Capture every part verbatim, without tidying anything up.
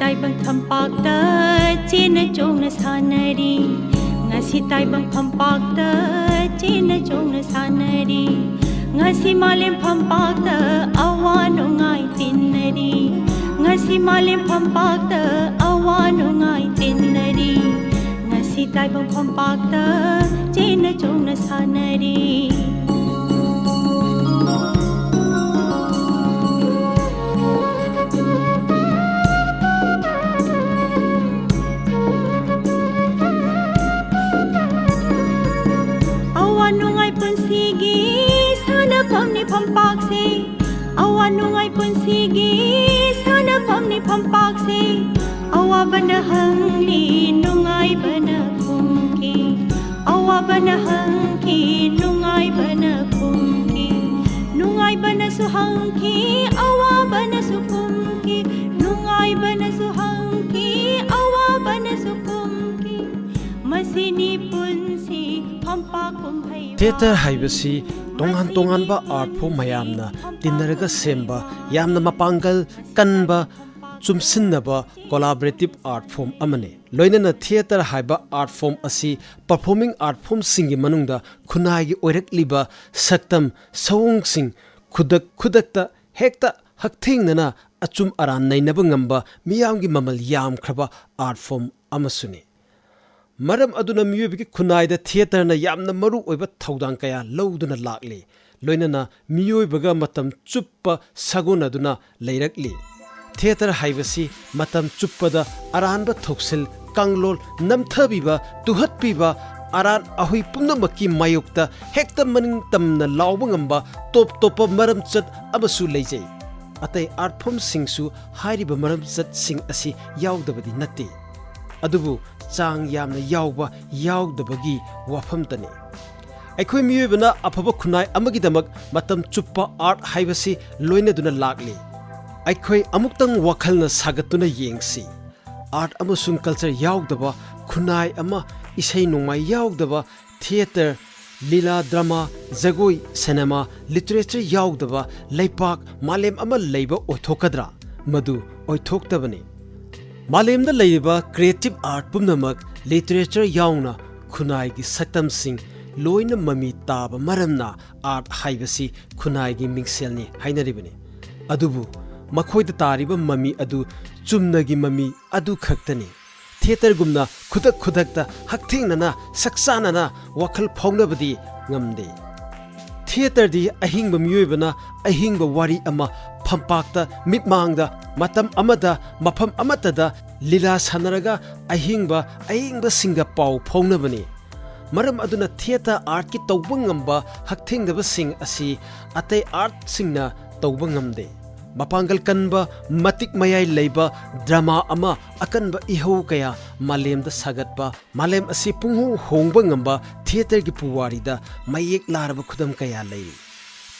ꯇꯥꯏꯕꯪ ꯐꯝꯄꯥꯛꯇ ꯆꯦꯟꯅ ꯆꯣꯡꯅ ꯁꯥꯟꯅꯔꯤ꯫ ꯉꯁꯤ ꯇꯥꯏꯕꯪ ꯐꯝꯄꯥꯛꯇ ꯆꯦꯟꯅ ꯆꯣꯡꯅ ꯁꯥꯟꯅꯔꯤ꯫ ꯉꯁꯤ ꯃꯥꯂꯦꯝ ꯐꯝꯄꯥꯛꯇ ꯑꯋꯥ ꯅꯨꯡꯉꯥꯏ ꯇꯤꯟꯅꯔꯤ꯫ ꯉꯁꯤ ꯃꯥꯂꯦꯝ ꯐꯝꯄꯥꯛꯇ ꯑꯋꯥ ꯅꯨꯡꯉꯥꯏ ꯇꯤꯟꯅꯔꯤ꯫ ꯉꯁꯤ ꯇꯥꯏꯕꯪ ꯐꯝꯄꯥꯛꯇ ꯆꯦꯟꯅ ꯆꯣꯡꯅ ꯁꯥꯟꯅꯔꯤ꯫ ꯑꯋꯥ ꯅꯨꯡꯉꯥꯏ ꯄꯨꯟꯁꯤꯒꯤ ꯁꯥꯟꯅꯐꯝꯅꯤ ꯐꯝꯄꯥꯛꯁꯦ꯫ ꯑꯋꯥ ꯅꯨꯡꯉꯥꯏ ꯄꯨꯟꯁꯤꯒꯤ ꯁꯥꯟꯅꯐꯝꯅꯤ ꯐꯝꯄꯥꯛꯁꯦ꯫ ꯑꯋꯥꯕꯅ ꯍꯪꯂꯤ, ꯅꯨꯡꯉꯥꯏꯕꯅ ꯐꯨꯝꯈꯤ꯫ ꯑꯋꯥꯕꯅ ꯍꯪꯈꯤ, ꯅꯨꯡꯉꯥꯏꯕꯅ ꯐꯨꯝꯈꯤ꯫ ꯅꯨꯡꯉꯥꯏꯕꯅꯁꯨ ꯍꯪꯈꯤ, ꯑꯋꯥꯕꯅꯁꯨ ꯐꯨꯝꯈꯤ꯫ ꯅꯨꯡꯉꯥꯏꯕꯅꯁꯨ ꯍꯪꯈꯤ, ꯑꯋꯥꯕꯅꯁꯨ ꯐꯨꯝꯈꯤ꯫ ꯃꯁꯤꯅꯤ ꯄꯨꯟꯁꯤ ꯐꯝꯄꯥꯛ ꯀꯨꯝꯍꯩ꯫ ꯊꯤꯌꯦꯇꯔ ꯍꯥꯏꯕꯁꯤ ꯇꯣꯉꯥꯟ ꯇꯣꯉꯥꯟꯕ art form ꯃꯌꯥꯝꯅ ꯇꯤꯟꯅꯔꯒ ꯁꯦꯝꯕ, ꯌꯥꯝꯅ ꯃꯄꯥꯡꯒꯜ ꯀꯟꯕ, ꯆꯨꯝꯁꯤꯟꯅꯕ collaborative art form ꯑꯃꯅꯤ꯫ ꯂꯣꯏꯅꯅ ꯊꯤꯌꯦꯇꯔ ꯍꯥꯏꯕ art form ꯑꯁꯤ performing art formꯁꯤꯡꯒꯤ ꯃꯅꯨꯡꯗ ꯈꯨꯟꯅꯥꯏꯒꯤ ꯑꯣꯏꯔꯛꯂꯤꯕ ꯁꯛꯇꯝ ꯁꯑꯣꯡꯁꯤꯡ ꯈꯨꯗꯛ ꯈꯨꯗꯛꯇ ꯍꯦꯛꯇ ꯍꯛꯊꯦꯡꯅꯅ ꯑꯆꯨꯝ ꯑꯔꯥꯟ ꯅꯩꯅꯕ ꯉꯝꯕ ꯃꯤꯌꯥꯝꯒꯤ ꯃꯃꯜ ꯌꯥꯝꯈ꯭ꯔꯕ art form ꯑꯃꯁꯨꯅꯤ꯫ ꯃꯔꯝ ꯑꯗꯨꯅ ꯃꯤꯑꯣꯏꯕꯒꯤ ꯈꯨꯟꯅꯥꯏꯗ ꯊꯤꯌꯦꯇꯔꯅ ꯌꯥꯝꯅ ꯃꯔꯨ ꯑꯣꯏꯕ ꯊꯧꯗꯥꯡ ꯀꯌꯥ ꯂꯧꯗꯨꯅ ꯂꯥꯛꯂꯤ꯫ ꯂꯣꯏꯅꯅ ꯃꯤꯑꯣꯏꯕꯒ ꯃꯇꯝ ꯆꯨꯞꯄ ꯁꯥꯒꯣꯟꯅꯗꯨꯅ ꯂꯩꯔꯛꯂꯤ꯫ ꯊꯤꯌꯦꯇꯔ ꯍꯥꯏꯕꯁꯤ ꯃꯇꯝ ꯆꯨꯞꯄꯗ ꯑꯔꯥꯟꯕ ꯊꯧꯁꯤꯜ, ꯀꯥꯡꯂꯣꯟ ꯅꯝꯊꯕꯤꯕ, ꯇꯨꯍꯠꯄꯤꯕ, ꯑꯔꯥꯟ ꯑꯍꯣꯏ ꯄꯨꯝꯅꯃꯛꯀꯤ ꯃꯥꯌꯣꯛꯇ ꯍꯦꯛꯇ ꯃꯅꯤꯡ ꯇꯝꯅ ꯂꯥꯎꯕ ꯉꯝꯕ ꯇꯣꯞ ꯇꯣꯞꯄ ꯃꯔꯝꯆꯠ ꯑꯃꯁꯨ ꯂꯩꯖꯩ꯫ ꯑꯇꯩ art formꯁꯤꯡꯁꯨ ꯍꯥꯏꯔꯤꯕ ꯃꯔꯝꯆꯠꯁꯤꯡ ꯑꯁꯤ ꯌꯥꯎꯗꯕꯗꯤ ꯅꯠꯇꯦ꯫ ꯑꯗꯨꯕꯨ ꯆꯥꯡ ꯌꯥꯝꯅ ꯌꯥꯎꯕ ꯌꯥꯎꯗꯕꯒꯤ ꯋꯥꯐꯝꯇꯅꯤ꯫ ꯑꯩꯈꯣꯏ ꯃꯤꯑꯣꯏꯕꯅ ꯑꯐꯕ ꯈꯨꯟꯅꯥꯏ ꯑꯃꯒꯤꯗꯃꯛ ꯃꯇꯝ ꯆꯨꯞꯄ art ꯍꯥꯏꯕꯁꯤ ꯂꯣꯏꯅꯗꯨꯅ ꯂꯥꯛꯂꯤ꯫ ꯑꯩꯈꯣꯏ ꯑꯃꯨꯛꯇꯪ ꯋꯥꯈꯜꯅ ꯁꯥꯒꯠꯇꯨꯅ ꯌꯦꯡꯁꯤ꯫ Art ꯑꯃꯁꯨꯡ culture ꯌꯥꯎꯗꯕ ꯈꯨꯟꯅꯥꯏ ꯑꯃ, ꯏꯁꯩ ꯅꯣꯡꯃꯥꯏ ꯌꯥꯎꯗꯕ, theatre, ꯂꯤꯂꯥ, drama, ꯖꯒꯣꯏ, cinema, literature ꯌꯥꯎꯗꯕ ꯂꯩꯄꯥꯛ, ꯃꯥꯂꯦꯝ ꯑꯃ ꯂꯩꯕ ꯑꯣꯏꯊꯣꯛꯀꯗ꯭ꯔꯥ? ꯃꯗꯨ ꯑꯣꯏꯊꯣꯛꯇꯕꯅꯤ꯫ ꯃꯥꯂꯦꯝꯗ ꯂꯩꯔꯤꯕ creative art ꯄꯨꯝꯅꯃꯛ, literature ꯌꯥꯎꯅ, ꯈꯨꯟꯅꯥꯏꯒꯤ ꯁꯛꯇꯝꯁꯤꯡ ꯂꯣꯏꯅ ꯃꯃꯤ ꯇꯥꯕ ꯃꯔꯝꯅ art ꯍꯥꯏꯕꯁꯤ ꯈꯨꯟꯅꯥꯏꯒꯤ ꯃꯤꯡꯁꯦꯜꯅꯤ ꯍꯥꯏꯅꯔꯤꯕꯅꯤ꯫ ꯑꯗꯨꯕꯨ ꯃꯈꯣꯏꯗ ꯇꯥꯔꯤꯕ ꯃꯃꯤ ꯑꯗꯨ ꯆꯨꯝꯅꯒꯤ ꯃꯃꯤ ꯑꯗꯨ ꯈꯛꯇꯅꯤ꯫ Theatreꯒꯨꯝꯅ ꯈꯨꯗꯛ ꯈꯨꯗꯛꯇ ꯍꯛꯊꯦꯡꯅꯅ, ꯁꯛꯆꯥꯅꯅ ꯋꯥꯈꯜ ꯐꯥꯎꯅꯕꯗꯤ ꯉꯝꯗꯦ꯫ Theatreꯗꯤ ꯑꯍꯤꯡꯕ ꯃꯤꯑꯣꯏꯕꯅ ꯑꯍꯤꯡꯕ ꯋꯥꯔꯤ ꯑꯃ ꯐꯝꯄꯥꯛꯇ, ꯃꯤꯠꯃꯥꯡꯗ, ꯃꯇꯝ ꯑꯃꯗ, ꯃꯐꯝ ꯑꯃꯠꯇꯗ ꯂꯤꯂꯥ ꯁꯥꯟꯅꯔꯒ ꯑꯍꯤꯡꯕ ꯑꯌꯦꯡꯕꯁꯤꯡꯒ ꯄꯥꯎ ꯐꯥꯎꯅꯕꯅꯤ꯫ ꯃꯔꯝ ꯑꯗꯨꯅ theatre artꯀꯤ ꯇꯧꯕ ꯉꯝꯕ ꯍꯛꯊꯦꯡꯅꯕꯁꯤꯡ ꯑꯁꯤ ꯑꯇꯩ artꯁꯤꯡꯅ ꯇꯧꯕ ꯉꯝꯗꯦ꯫ ꯃꯄꯥꯡꯒꯜ ꯀꯟꯕ, ꯃꯇꯤꯛ ꯃꯌꯥꯏ ꯂꯩꯕ drama ꯑꯃ ꯑꯀꯟꯕ ꯏꯍꯧ ꯀꯌꯥ ꯃꯥꯂꯦꯝꯗ ꯁꯥꯒꯠꯄ, ꯃꯥꯂꯦꯝ ꯑꯁꯤ ꯄꯨꯡꯍꯣꯡ ꯍꯣꯡꯕ ꯉꯝꯕ theatreꯒꯤ ꯄꯨꯋꯥꯔꯤꯗ ꯃꯌꯦꯛ ꯂꯥꯔꯕ ꯈꯨꯗꯝ ꯀꯌꯥ ꯂꯩꯔꯤ꯫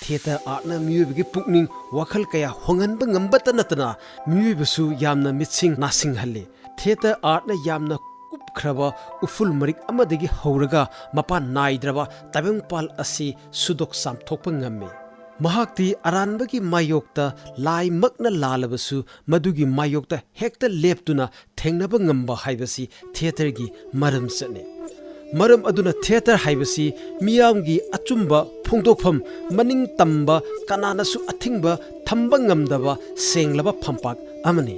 Theatre artꯅ ꯃꯤꯑꯣꯏꯕꯒꯤ ꯄꯨꯛꯅꯤꯡ ꯋꯥꯈꯜ ꯀꯌꯥ ꯍꯣꯡꯍꯟꯕ ꯉꯝꯕꯇ ꯅꯠꯇꯅ, ꯃꯤꯑꯣꯏꯕꯁꯨ ꯌꯥꯝꯅ ꯃꯤꯠꯁꯤꯡ ꯅꯥꯁꯤꯡꯍꯜꯂꯤ꯫ Theatre artꯅ ꯌꯥꯝꯅ ꯀꯨꯞꯈ꯭ꯔꯕ ꯎꯐꯨꯜ ꯃꯔꯤꯛ ꯑꯃꯗꯒꯤ ꯍꯧꯔꯒ ꯃꯄꯥꯟ ꯅꯥꯏꯗ꯭ꯔꯕ ꯇꯥꯏꯕꯪꯄꯥꯜ ꯑꯁꯤ ꯁꯨꯗꯣꯛ ꯆꯥꯝꯊꯣꯛꯄ ꯉꯝꯃꯤ꯫ ꯃꯍꯥꯛꯇꯤ ꯑꯔꯥꯟꯕꯒꯤ ꯃꯥꯌꯣꯛꯇ ꯂꯥꯏꯃꯛꯅ ꯂꯥꯜꯂꯕꯁꯨ, ꯃꯗꯨꯒꯤ ꯃꯥꯌꯣꯛꯇ ꯍꯦꯛꯇ ꯂꯦꯞꯇꯨꯅ ꯊꯦꯡꯅꯕ ꯉꯝꯕ ꯍꯥꯏꯕꯁꯤ theatreꯒꯤ ꯃꯔꯝꯆꯠꯅꯤ꯫ ꯃꯔꯝ ꯑꯗꯨꯅ theatre ꯍꯥꯏꯕꯁꯤ ꯃꯤꯌꯥꯝꯒꯤ ꯑꯆꯨꯝꯕ ꯐꯣꯡꯗꯣꯛꯐꯝ, ꯃꯅꯤꯡ ꯇꯝꯕ, ꯀꯅꯥꯅꯁꯨ ꯑꯊꯤꯡꯕ ꯊꯝꯕ ꯉꯝꯗꯕ ꯁꯦꯡꯂꯕ ꯐꯝꯄꯥꯛ ꯑꯃꯅꯤ꯫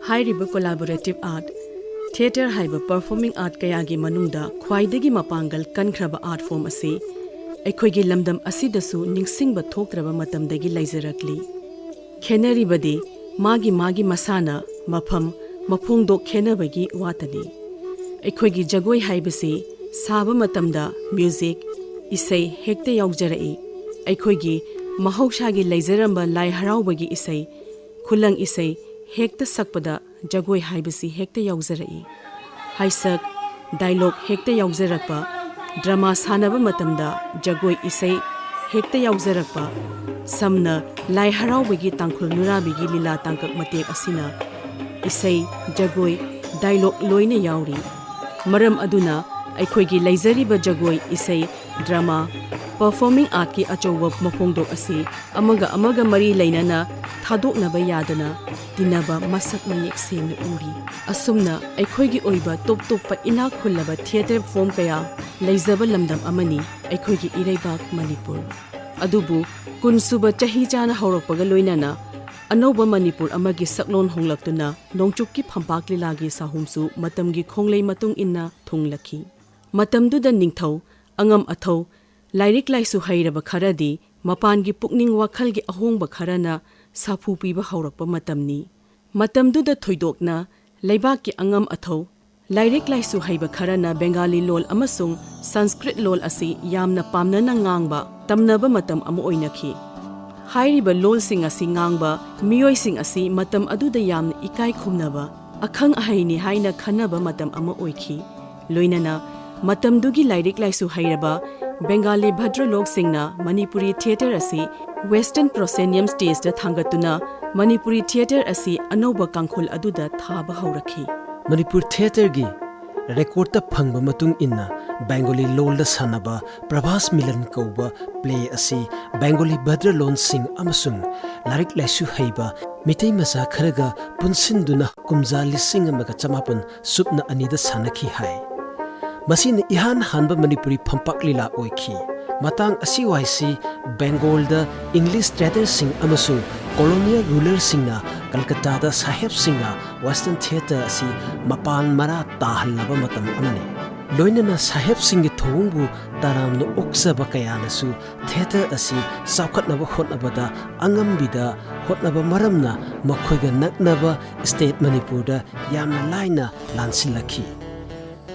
ꯍꯥꯏꯔꯤꯕ collaborative art, theatre ꯍꯥꯏꯕ performing art ꯀꯌꯥꯒꯤ ꯃꯅꯨꯡꯗ ꯈ꯭ꯋꯥꯏꯗꯒꯤ ꯃꯄꯥꯡꯒꯜ ꯀꯟꯈ꯭ꯔꯕ art form ꯑꯁꯤ ꯑꯩꯈꯣꯏꯒꯤ ꯂꯝꯗꯝ ꯑꯁꯤꯗꯁꯨ ꯅꯤꯡꯁꯤꯡꯕ ꯊꯣꯛꯇ꯭ꯔꯕ ꯃꯇꯝꯗꯒꯤ ꯂꯩꯖꯔꯛꯂꯤ꯫ ꯈꯦꯠꯅꯔꯤꯕꯗꯤ ꯃꯥꯒꯤ ꯃꯥꯒꯤ ꯃꯁꯥꯟꯅ, ꯃꯐꯝ, ꯃꯐꯣꯡꯗꯣꯛ ꯈꯦꯠꯅꯕꯒꯤ ꯋꯥꯇꯅꯤ꯫ ꯑꯩꯈꯣꯏꯒꯤ ꯖꯒꯣꯏ ꯍꯥꯏꯕꯁꯤ ꯁꯥꯕ ꯃꯇꯝꯗ music, ꯏꯁꯩ ꯍꯦꯛꯇ ꯌꯥꯎꯖꯔꯛꯏ꯫ ꯑꯩꯈꯣꯏꯒꯤ ꯃꯍꯧꯁꯥꯒꯤ ꯂꯩꯖꯔꯝꯕ ꯂꯥꯏ ꯍꯔꯥꯎꯕꯒꯤ ꯏꯁꯩ, ꯈꯨꯂꯪ ꯏꯁꯩ ꯍꯦꯛꯇ ꯁꯛꯄꯗ ꯖꯒꯣꯏ ꯍꯥꯏꯕꯁꯤ ꯍꯦꯛꯇ ꯌꯥꯎꯖꯔꯛꯏ꯫ ꯍꯥꯏꯁꯛ, dialogue ꯍꯦꯛꯇ ꯌꯥꯎꯖꯔꯛꯄ, drama ꯁꯥꯟꯅꯕ ꯃꯇꯝꯗ ꯖꯒꯣꯏ ꯏꯁꯩ ꯍꯦꯛꯇ ꯌꯥꯎꯖꯔꯛꯄ, ꯁꯝꯅ ꯂꯥꯏ ꯍꯔꯥꯎꯕꯒꯤ ꯇꯥꯡꯈꯨꯜ ꯅꯨꯔꯥꯕꯤꯒꯤ ꯂꯤꯂꯥ ꯇꯥꯡꯀꯛ ꯃꯇꯦꯛ ꯑꯁꯤꯅ ꯏꯁꯩ, ꯖꯒꯣꯏ, dialogue ꯂꯣꯏꯅ ꯌꯥꯎꯔꯤ꯫ ꯃꯔꯝ ꯑꯗꯨꯅ ꯑꯩꯈꯣꯏꯒꯤ ꯂꯩꯖꯔꯤꯕ ꯖꯒꯣꯏ, ꯏꯁꯩ, drama, performing artꯀꯤ ꯑꯆꯧꯕ ꯃꯐꯣꯡꯗꯣꯛ ꯑꯁꯤ ꯑꯃꯒ ꯑꯃꯒ ꯃꯔꯤ ꯂꯩꯅꯅ ꯊꯥꯗꯣꯛꯅꯕ ꯌꯥꯗꯅ ꯇꯤꯟꯅꯕ ꯃꯁꯛ ꯃꯌꯦꯛ ꯁꯦꯡꯅ ꯎꯔꯤ꯫ ꯑꯁꯨꯝꯅ ꯑꯩꯈꯣꯏꯒꯤ ꯑꯣꯏꯕ ꯇꯣꯞ ꯇꯣꯞꯄ ꯏꯅꯥꯛ ꯈꯨꯜꯂꯕ theatre form ꯀꯌꯥ ꯂꯩꯖꯕ ꯂꯝꯗꯝ ꯑꯃꯅꯤ ꯑꯩꯈꯣꯏꯒꯤ ꯏꯔꯩꯕꯥꯛ ꯃꯅꯤꯄꯨꯔ꯫ ꯑꯗꯨꯕꯨ ꯀꯨꯟꯁꯨꯕ ꯆꯍꯤ ꯆꯥꯅ ꯍꯧꯔꯛꯄꯒ ꯂꯣꯏꯅꯅ ꯑꯅꯧꯕ ꯃꯅꯤꯄꯨꯔ ꯑꯃꯒꯤ ꯁꯛꯂꯣꯟ ꯍꯣꯡꯂꯛꯇꯨꯅ ꯅꯣꯡꯆꯨꯞꯀꯤ ꯐꯝꯄꯥꯛ ꯂꯤꯂꯥꯒꯤ ꯁꯥꯍꯨꯝꯁꯨ ꯃꯇꯝꯒꯤ ꯈꯣꯡꯂꯩ ꯃꯇꯨꯡ ꯏꯟꯅ ꯊꯨꯡꯂꯛꯈꯤ꯫ ꯃꯇꯝꯗꯨꯗ ꯅꯤꯡꯊꯧ, ꯑꯉꯝ ꯑꯊꯧ, ꯂꯥꯏꯔꯤꯛ ꯂꯥꯏꯁꯨ ꯍꯩꯔꯕ ꯈꯔꯗꯤ ꯃꯄꯥꯟꯒꯤ ꯄꯨꯛꯅꯤꯡ ꯋꯥꯈꯜꯒꯤ ꯑꯍꯣꯡꯕ ꯈꯔꯅ ꯁꯥꯐꯨ ꯄꯤꯕ ꯍꯧꯔꯛꯄ ꯃꯇꯝꯅꯤ꯫ ꯃꯇꯝꯗꯨꯗ ꯊꯣꯏꯗꯣꯛꯅ ꯂꯩꯕꯥꯛꯀꯤ ꯑꯉꯝ ꯑꯊꯧ, ꯂꯥꯏꯔꯤꯛ ꯂꯥꯏꯁꯨ ꯍꯩꯕ ꯈꯔꯅ ꯕꯦꯡꯒꯥꯂꯤ ꯂꯣꯜ ꯑꯃꯁꯨꯡ ꯁꯪꯁꯀ꯭ꯔꯤꯠ ꯂꯣꯜ ꯑꯁꯤ ꯌꯥꯝꯅ ꯄꯥꯝꯅꯅ ꯉꯥꯡꯕ, ꯇꯝꯅꯕ ꯃꯇꯝ ꯑꯃ ꯑꯣꯏꯅꯈꯤ꯫ ꯍꯥꯏꯔꯤꯕ ꯂꯣꯜꯁꯤꯡ ꯑꯁꯤ ꯉꯥꯡꯕ ꯃꯤꯑꯣꯏꯁꯤꯡ ꯑꯁꯤ ꯃꯇꯝ ꯑꯗꯨꯗ ꯌꯥꯝꯅ ꯏꯀꯥꯏ ꯈꯨꯝꯅꯕ, ꯑꯈꯪ ꯑꯍꯩꯅꯤ ꯍꯥꯏꯅ ꯈꯟꯅꯕ ꯃꯇꯝ ꯑꯃ ꯑꯣꯏꯈꯤ꯫ ꯂꯣꯏꯅꯅ ꯃꯇꯝꯗꯨꯒꯤ ꯂꯥꯏꯔꯤꯛ ꯂꯥꯏꯁꯨ ꯍꯩꯔꯕ ꯕꯦꯡꯒꯥꯂꯤ ꯚꯗ꯭ꯔꯂꯣꯛꯁꯤꯡꯅ ꯃꯅꯤꯄꯨꯔꯤ theatre ꯑꯁꯤ Western proscenium stageꯇ ꯊꯥꯡꯒꯠꯇꯨꯅ ꯃꯅꯤꯄꯨꯔꯤ theatre ꯑꯁꯤ ꯑꯅꯧꯕ ꯀꯥꯡꯈꯨꯜ ꯑꯗꯨꯗ ꯊꯥꯕ ꯍꯧꯔꯛꯈꯤ꯫ ꯃꯅꯤꯄꯨꯔ theatreꯒꯤ recordꯇ ꯐꯪꯕ ꯃꯇꯨꯡ ꯏꯟꯅ ꯕꯦꯡꯒꯣꯂꯤ ꯂꯣꯜꯗ ꯁꯥꯟꯅꯕ ꯄ꯭ꯔꯚꯥꯁ ꯃꯤꯂꯟ ꯀꯧꯕ play ꯑꯁꯤ ꯕꯦꯡꯒꯣꯂꯤ ꯚꯗ꯭ꯔꯂꯣꯟꯁꯤꯡ ꯑꯃꯁꯨꯡ ꯂꯥꯏꯔꯤꯛ ꯂꯥꯏꯁꯨ ꯍꯩꯕ ꯃꯤꯇꯩ ꯃꯆꯥ ꯈꯔꯒ ꯄꯨꯟꯁꯤꯟꯗꯨꯅ ꯀꯨꯝꯖꯥ ꯂꯤꯁꯤꯡ ꯑꯃꯒ ꯆꯃꯥꯄꯟ ꯁꯨꯞꯅ ꯑꯅꯤꯗ ꯁꯥꯟꯅꯈꯤ ꯍꯥꯏ꯫ ꯃꯁꯤꯅ ꯏꯍꯥꯟ ꯍꯥꯟꯕ ꯃꯅꯤꯄꯨꯔꯤ ꯐꯝꯄꯥꯛ ꯂꯤꯂꯥ ꯑꯣꯏꯈꯤ꯫ ꯃꯇꯥꯡ ꯑꯁꯤꯋꯥꯏꯁꯤ ꯕꯦꯡꯒꯣꯜꯗ English traderꯁꯤꯡ ꯑꯃꯁꯨꯡ colonial rulerꯁꯤꯡꯅ ꯀꯜꯀꯇꯥꯗ ꯁꯥꯍꯦꯕꯁꯤꯡꯅ Western theatre ꯑꯁꯤ ꯃꯄꯥꯟ ꯃꯔꯥ ꯇꯥꯍꯜꯂꯕ ꯃꯇꯝ ꯑꯃꯅꯤ꯫ ꯂꯣꯏꯅꯅ ꯁꯥꯍꯦꯕꯁꯤꯡꯒꯤ ꯊꯧꯑꯣꯡꯕꯨ ꯇꯔꯥꯝꯅ ꯑꯣꯛꯆꯕ ꯀꯌꯥꯅꯁꯨ theatre ꯑꯁꯤ ꯆꯥꯎꯈꯠꯅꯕ ꯍꯣꯠꯅꯕꯗ ꯑꯉꯝꯕꯤꯗ ꯍꯣꯠꯅꯕ ꯃꯔꯝꯅ ꯃꯈꯣꯏꯒ ꯅꯛꯅꯕ state ꯃꯅꯤꯄꯨꯔꯗ ꯌꯥꯝꯅ ꯂꯥꯏꯅ ꯂꯥꯟꯁꯤꯜꯂꯛꯈꯤ꯫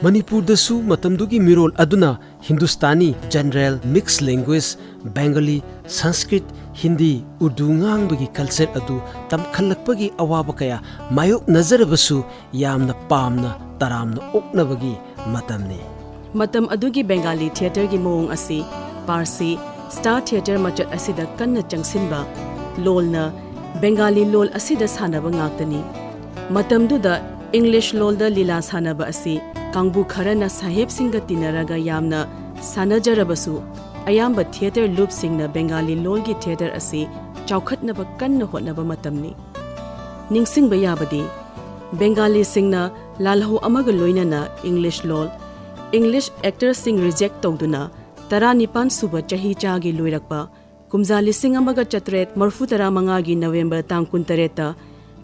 ꯃꯅꯤꯄꯨꯔꯗꯁꯨ ꯃꯇꯝꯗꯨꯒꯤ ꯃꯤꯔꯣꯜ ꯑꯗꯨꯅ Hindustani, general, mixed language, Bengali, Sanskrit, Hindi, Urdu ꯉꯥꯡꯕꯒꯤ culture ꯑꯗꯨ ꯇꯝꯈꯠꯂꯛꯄꯒꯤ ꯑꯋꯥꯕ ꯀꯌꯥ ꯃꯥꯌꯣꯛꯅꯖꯔꯕꯁꯨ ꯌꯥꯝꯅ ꯄꯥꯝꯅ ꯇꯔꯥꯝꯅ ꯑꯣꯛꯅꯕꯒꯤ ꯃꯇꯝꯅꯤ꯫ ꯃꯇꯝ ꯑꯗꯨꯒꯤ ꯕꯦꯡꯒꯥꯂꯤ theatreꯒꯤ ꯃꯑꯣꯡ ꯑꯁꯤ ꯄꯥꯔꯁꯤ star theatre ꯃꯆꯠ ꯑꯁꯤꯗ ꯀꯟꯅ ꯆꯪꯁꯤꯟꯕ, ꯂꯣꯜꯅ ꯕꯦꯡꯒꯥꯂꯤ ꯂꯣꯜ ꯑꯁꯤꯗ ꯁꯥꯟꯅꯕ ꯉꯥꯛꯇꯅꯤ꯫ ꯃꯇꯝꯗꯨꯗ English ꯂꯣꯜꯗ ꯂꯤꯂꯥ ꯁꯥꯟꯅꯕ ꯑꯁꯤ ꯀꯥꯡꯕꯨ ꯈꯔꯅ ꯁꯥꯍꯦꯕꯁꯤꯡꯒ ꯇꯤꯟꯅꯔꯒ ꯌꯥꯝꯅ ꯁꯥꯟꯅꯖꯔꯕꯁꯨ, ꯑꯌꯥꯝꯕ theatre ꯂꯨꯞꯁꯤꯡꯅ ꯕꯦꯡꯒꯥꯂꯤ ꯂꯣꯜꯒꯤ theatre ꯑꯁꯤ ꯆꯥꯎꯈꯠꯅꯕ ꯀꯟꯅ ꯍꯣꯠꯅꯕ ꯃꯇꯝꯅꯤ꯫ ꯅꯤꯡꯁꯤꯡꯕ ꯌꯥꯕꯗꯤ, ꯕꯦꯡꯒꯥꯂꯤꯁꯤꯡꯅ ꯂꯥꯜꯍꯧ ꯑꯃꯒ ꯂꯣꯏꯅꯅ ꯏꯪꯂꯤꯁ ꯂꯣꯜ, ꯏꯪꯂꯤꯁ ꯑꯦꯛꯇꯔꯁꯤꯡ ꯔꯤꯖꯦꯛ ꯇꯧꯗꯨꯅ ꯇꯔꯥꯅꯤꯄꯥꯟ ꯁꯨꯕ ꯆꯍꯤ ꯆꯥꯒꯤ ꯂꯣꯏꯔꯛꯄ ꯀꯨꯝꯖꯥ ꯂꯤꯁꯤꯡ ꯑꯃꯒ ꯆꯥꯇ꯭ꯔꯦꯠ ꯃꯔꯤꯐꯨꯇꯔꯥ ꯃꯉꯥꯒꯤ ꯅꯕꯦꯝꯕꯔ ꯇꯥꯡ ꯀꯨꯟꯇꯔꯦꯠꯇ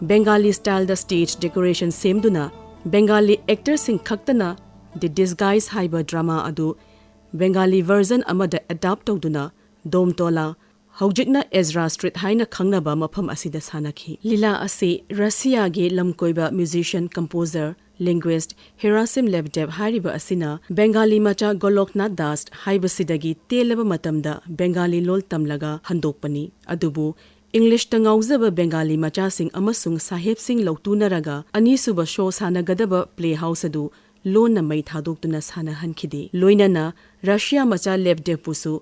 ꯕꯦꯡꯒꯥꯂꯤ ꯁ꯭ꯇꯥꯏꯜꯗ ꯁ꯭ꯇꯦꯖ ꯗꯦꯀꯣꯔꯦꯁꯟ ꯁꯦꯝꯗꯨꯅ ꯕꯦꯡꯒꯥꯂꯤ ꯑꯦꯛꯇꯔꯁꯤꯡ ꯈꯛꯇꯅ ꯗꯤ ꯗꯤꯁꯒꯥꯏꯁ ꯍꯥꯏꯕ ꯗ꯭ꯔꯃꯥ ꯑꯗꯨ ꯕꯦꯡꯒꯥꯂꯤ ꯚꯔꯖꯟ ꯑꯃꯗ ꯑꯦꯗꯥꯞ ꯇꯧꯗꯨꯅ ꯗꯣꯝꯇꯣꯂꯥ, ꯍꯧꯖꯤꯛꯅ ꯑꯦꯖ꯭ꯔꯥ ꯁ꯭ꯇ꯭ꯔꯤꯠ ꯍꯥꯏꯅ ꯈꯪꯅꯕ ꯃꯐꯝ ꯑꯁꯤꯗ ꯁꯥꯟꯅꯈꯤ꯫ ꯂꯤꯂꯥ ꯑꯁꯤ ꯔꯁꯤꯌꯥꯒꯤ ꯂꯝꯀꯣꯏꯕ ꯃ꯭ꯌꯨꯖꯤꯁꯤꯌꯟ, ꯀꯝꯄꯣꯖꯔ, ꯂꯤꯡꯒ꯭ꯋꯤꯁ꯭ꯠ ꯍꯦꯔꯥꯁꯤꯝ ꯂꯦꯕꯗꯦꯕ ꯍꯥꯏꯔꯤꯕ ꯑꯁꯤꯅ ꯕꯦꯡꯒꯥꯂꯤ ꯃꯆꯥ ꯒꯣꯂꯣꯛꯅꯥꯊ ꯗꯥꯁ ꯍꯥꯏꯕꯁꯤꯗꯒꯤ ꯇꯦꯜꯂꯕ ꯃꯇꯝꯗ ꯕꯦꯡꯒꯥꯂꯤ ꯂꯣꯜ ꯇꯝꯂꯒ ꯍꯟꯗꯣꯛꯄꯅꯤ꯫ ꯑꯗꯨꯕꯨ ꯏꯪꯂꯤꯁꯇ ꯉꯥꯎꯖꯕ ꯕꯦꯡꯒꯥꯂꯤ ꯃꯆꯥꯁꯤꯡ ꯑꯃꯁꯨꯡ ꯁꯥꯍꯦꯕꯁꯤꯡ ꯂꯧꯇꯨꯅꯔꯒ ꯑꯅꯤꯁꯨꯕ ꯁꯣ ꯁꯥꯟꯅꯒꯗꯕ ꯄ꯭ꯂꯦ ꯍꯥꯎꯁ ꯑꯗꯨ ꯂꯣꯟꯅ ꯃꯩ ꯊꯥꯗꯣꯛꯇꯨꯅ ꯁꯥꯟꯅꯍꯟꯈꯤꯗꯦ꯫ ꯂꯣꯏꯅꯅ ꯔꯁꯤꯌꯥ ꯃꯆꯥ ꯂꯦꯕꯗꯦꯕꯄꯨꯁꯨ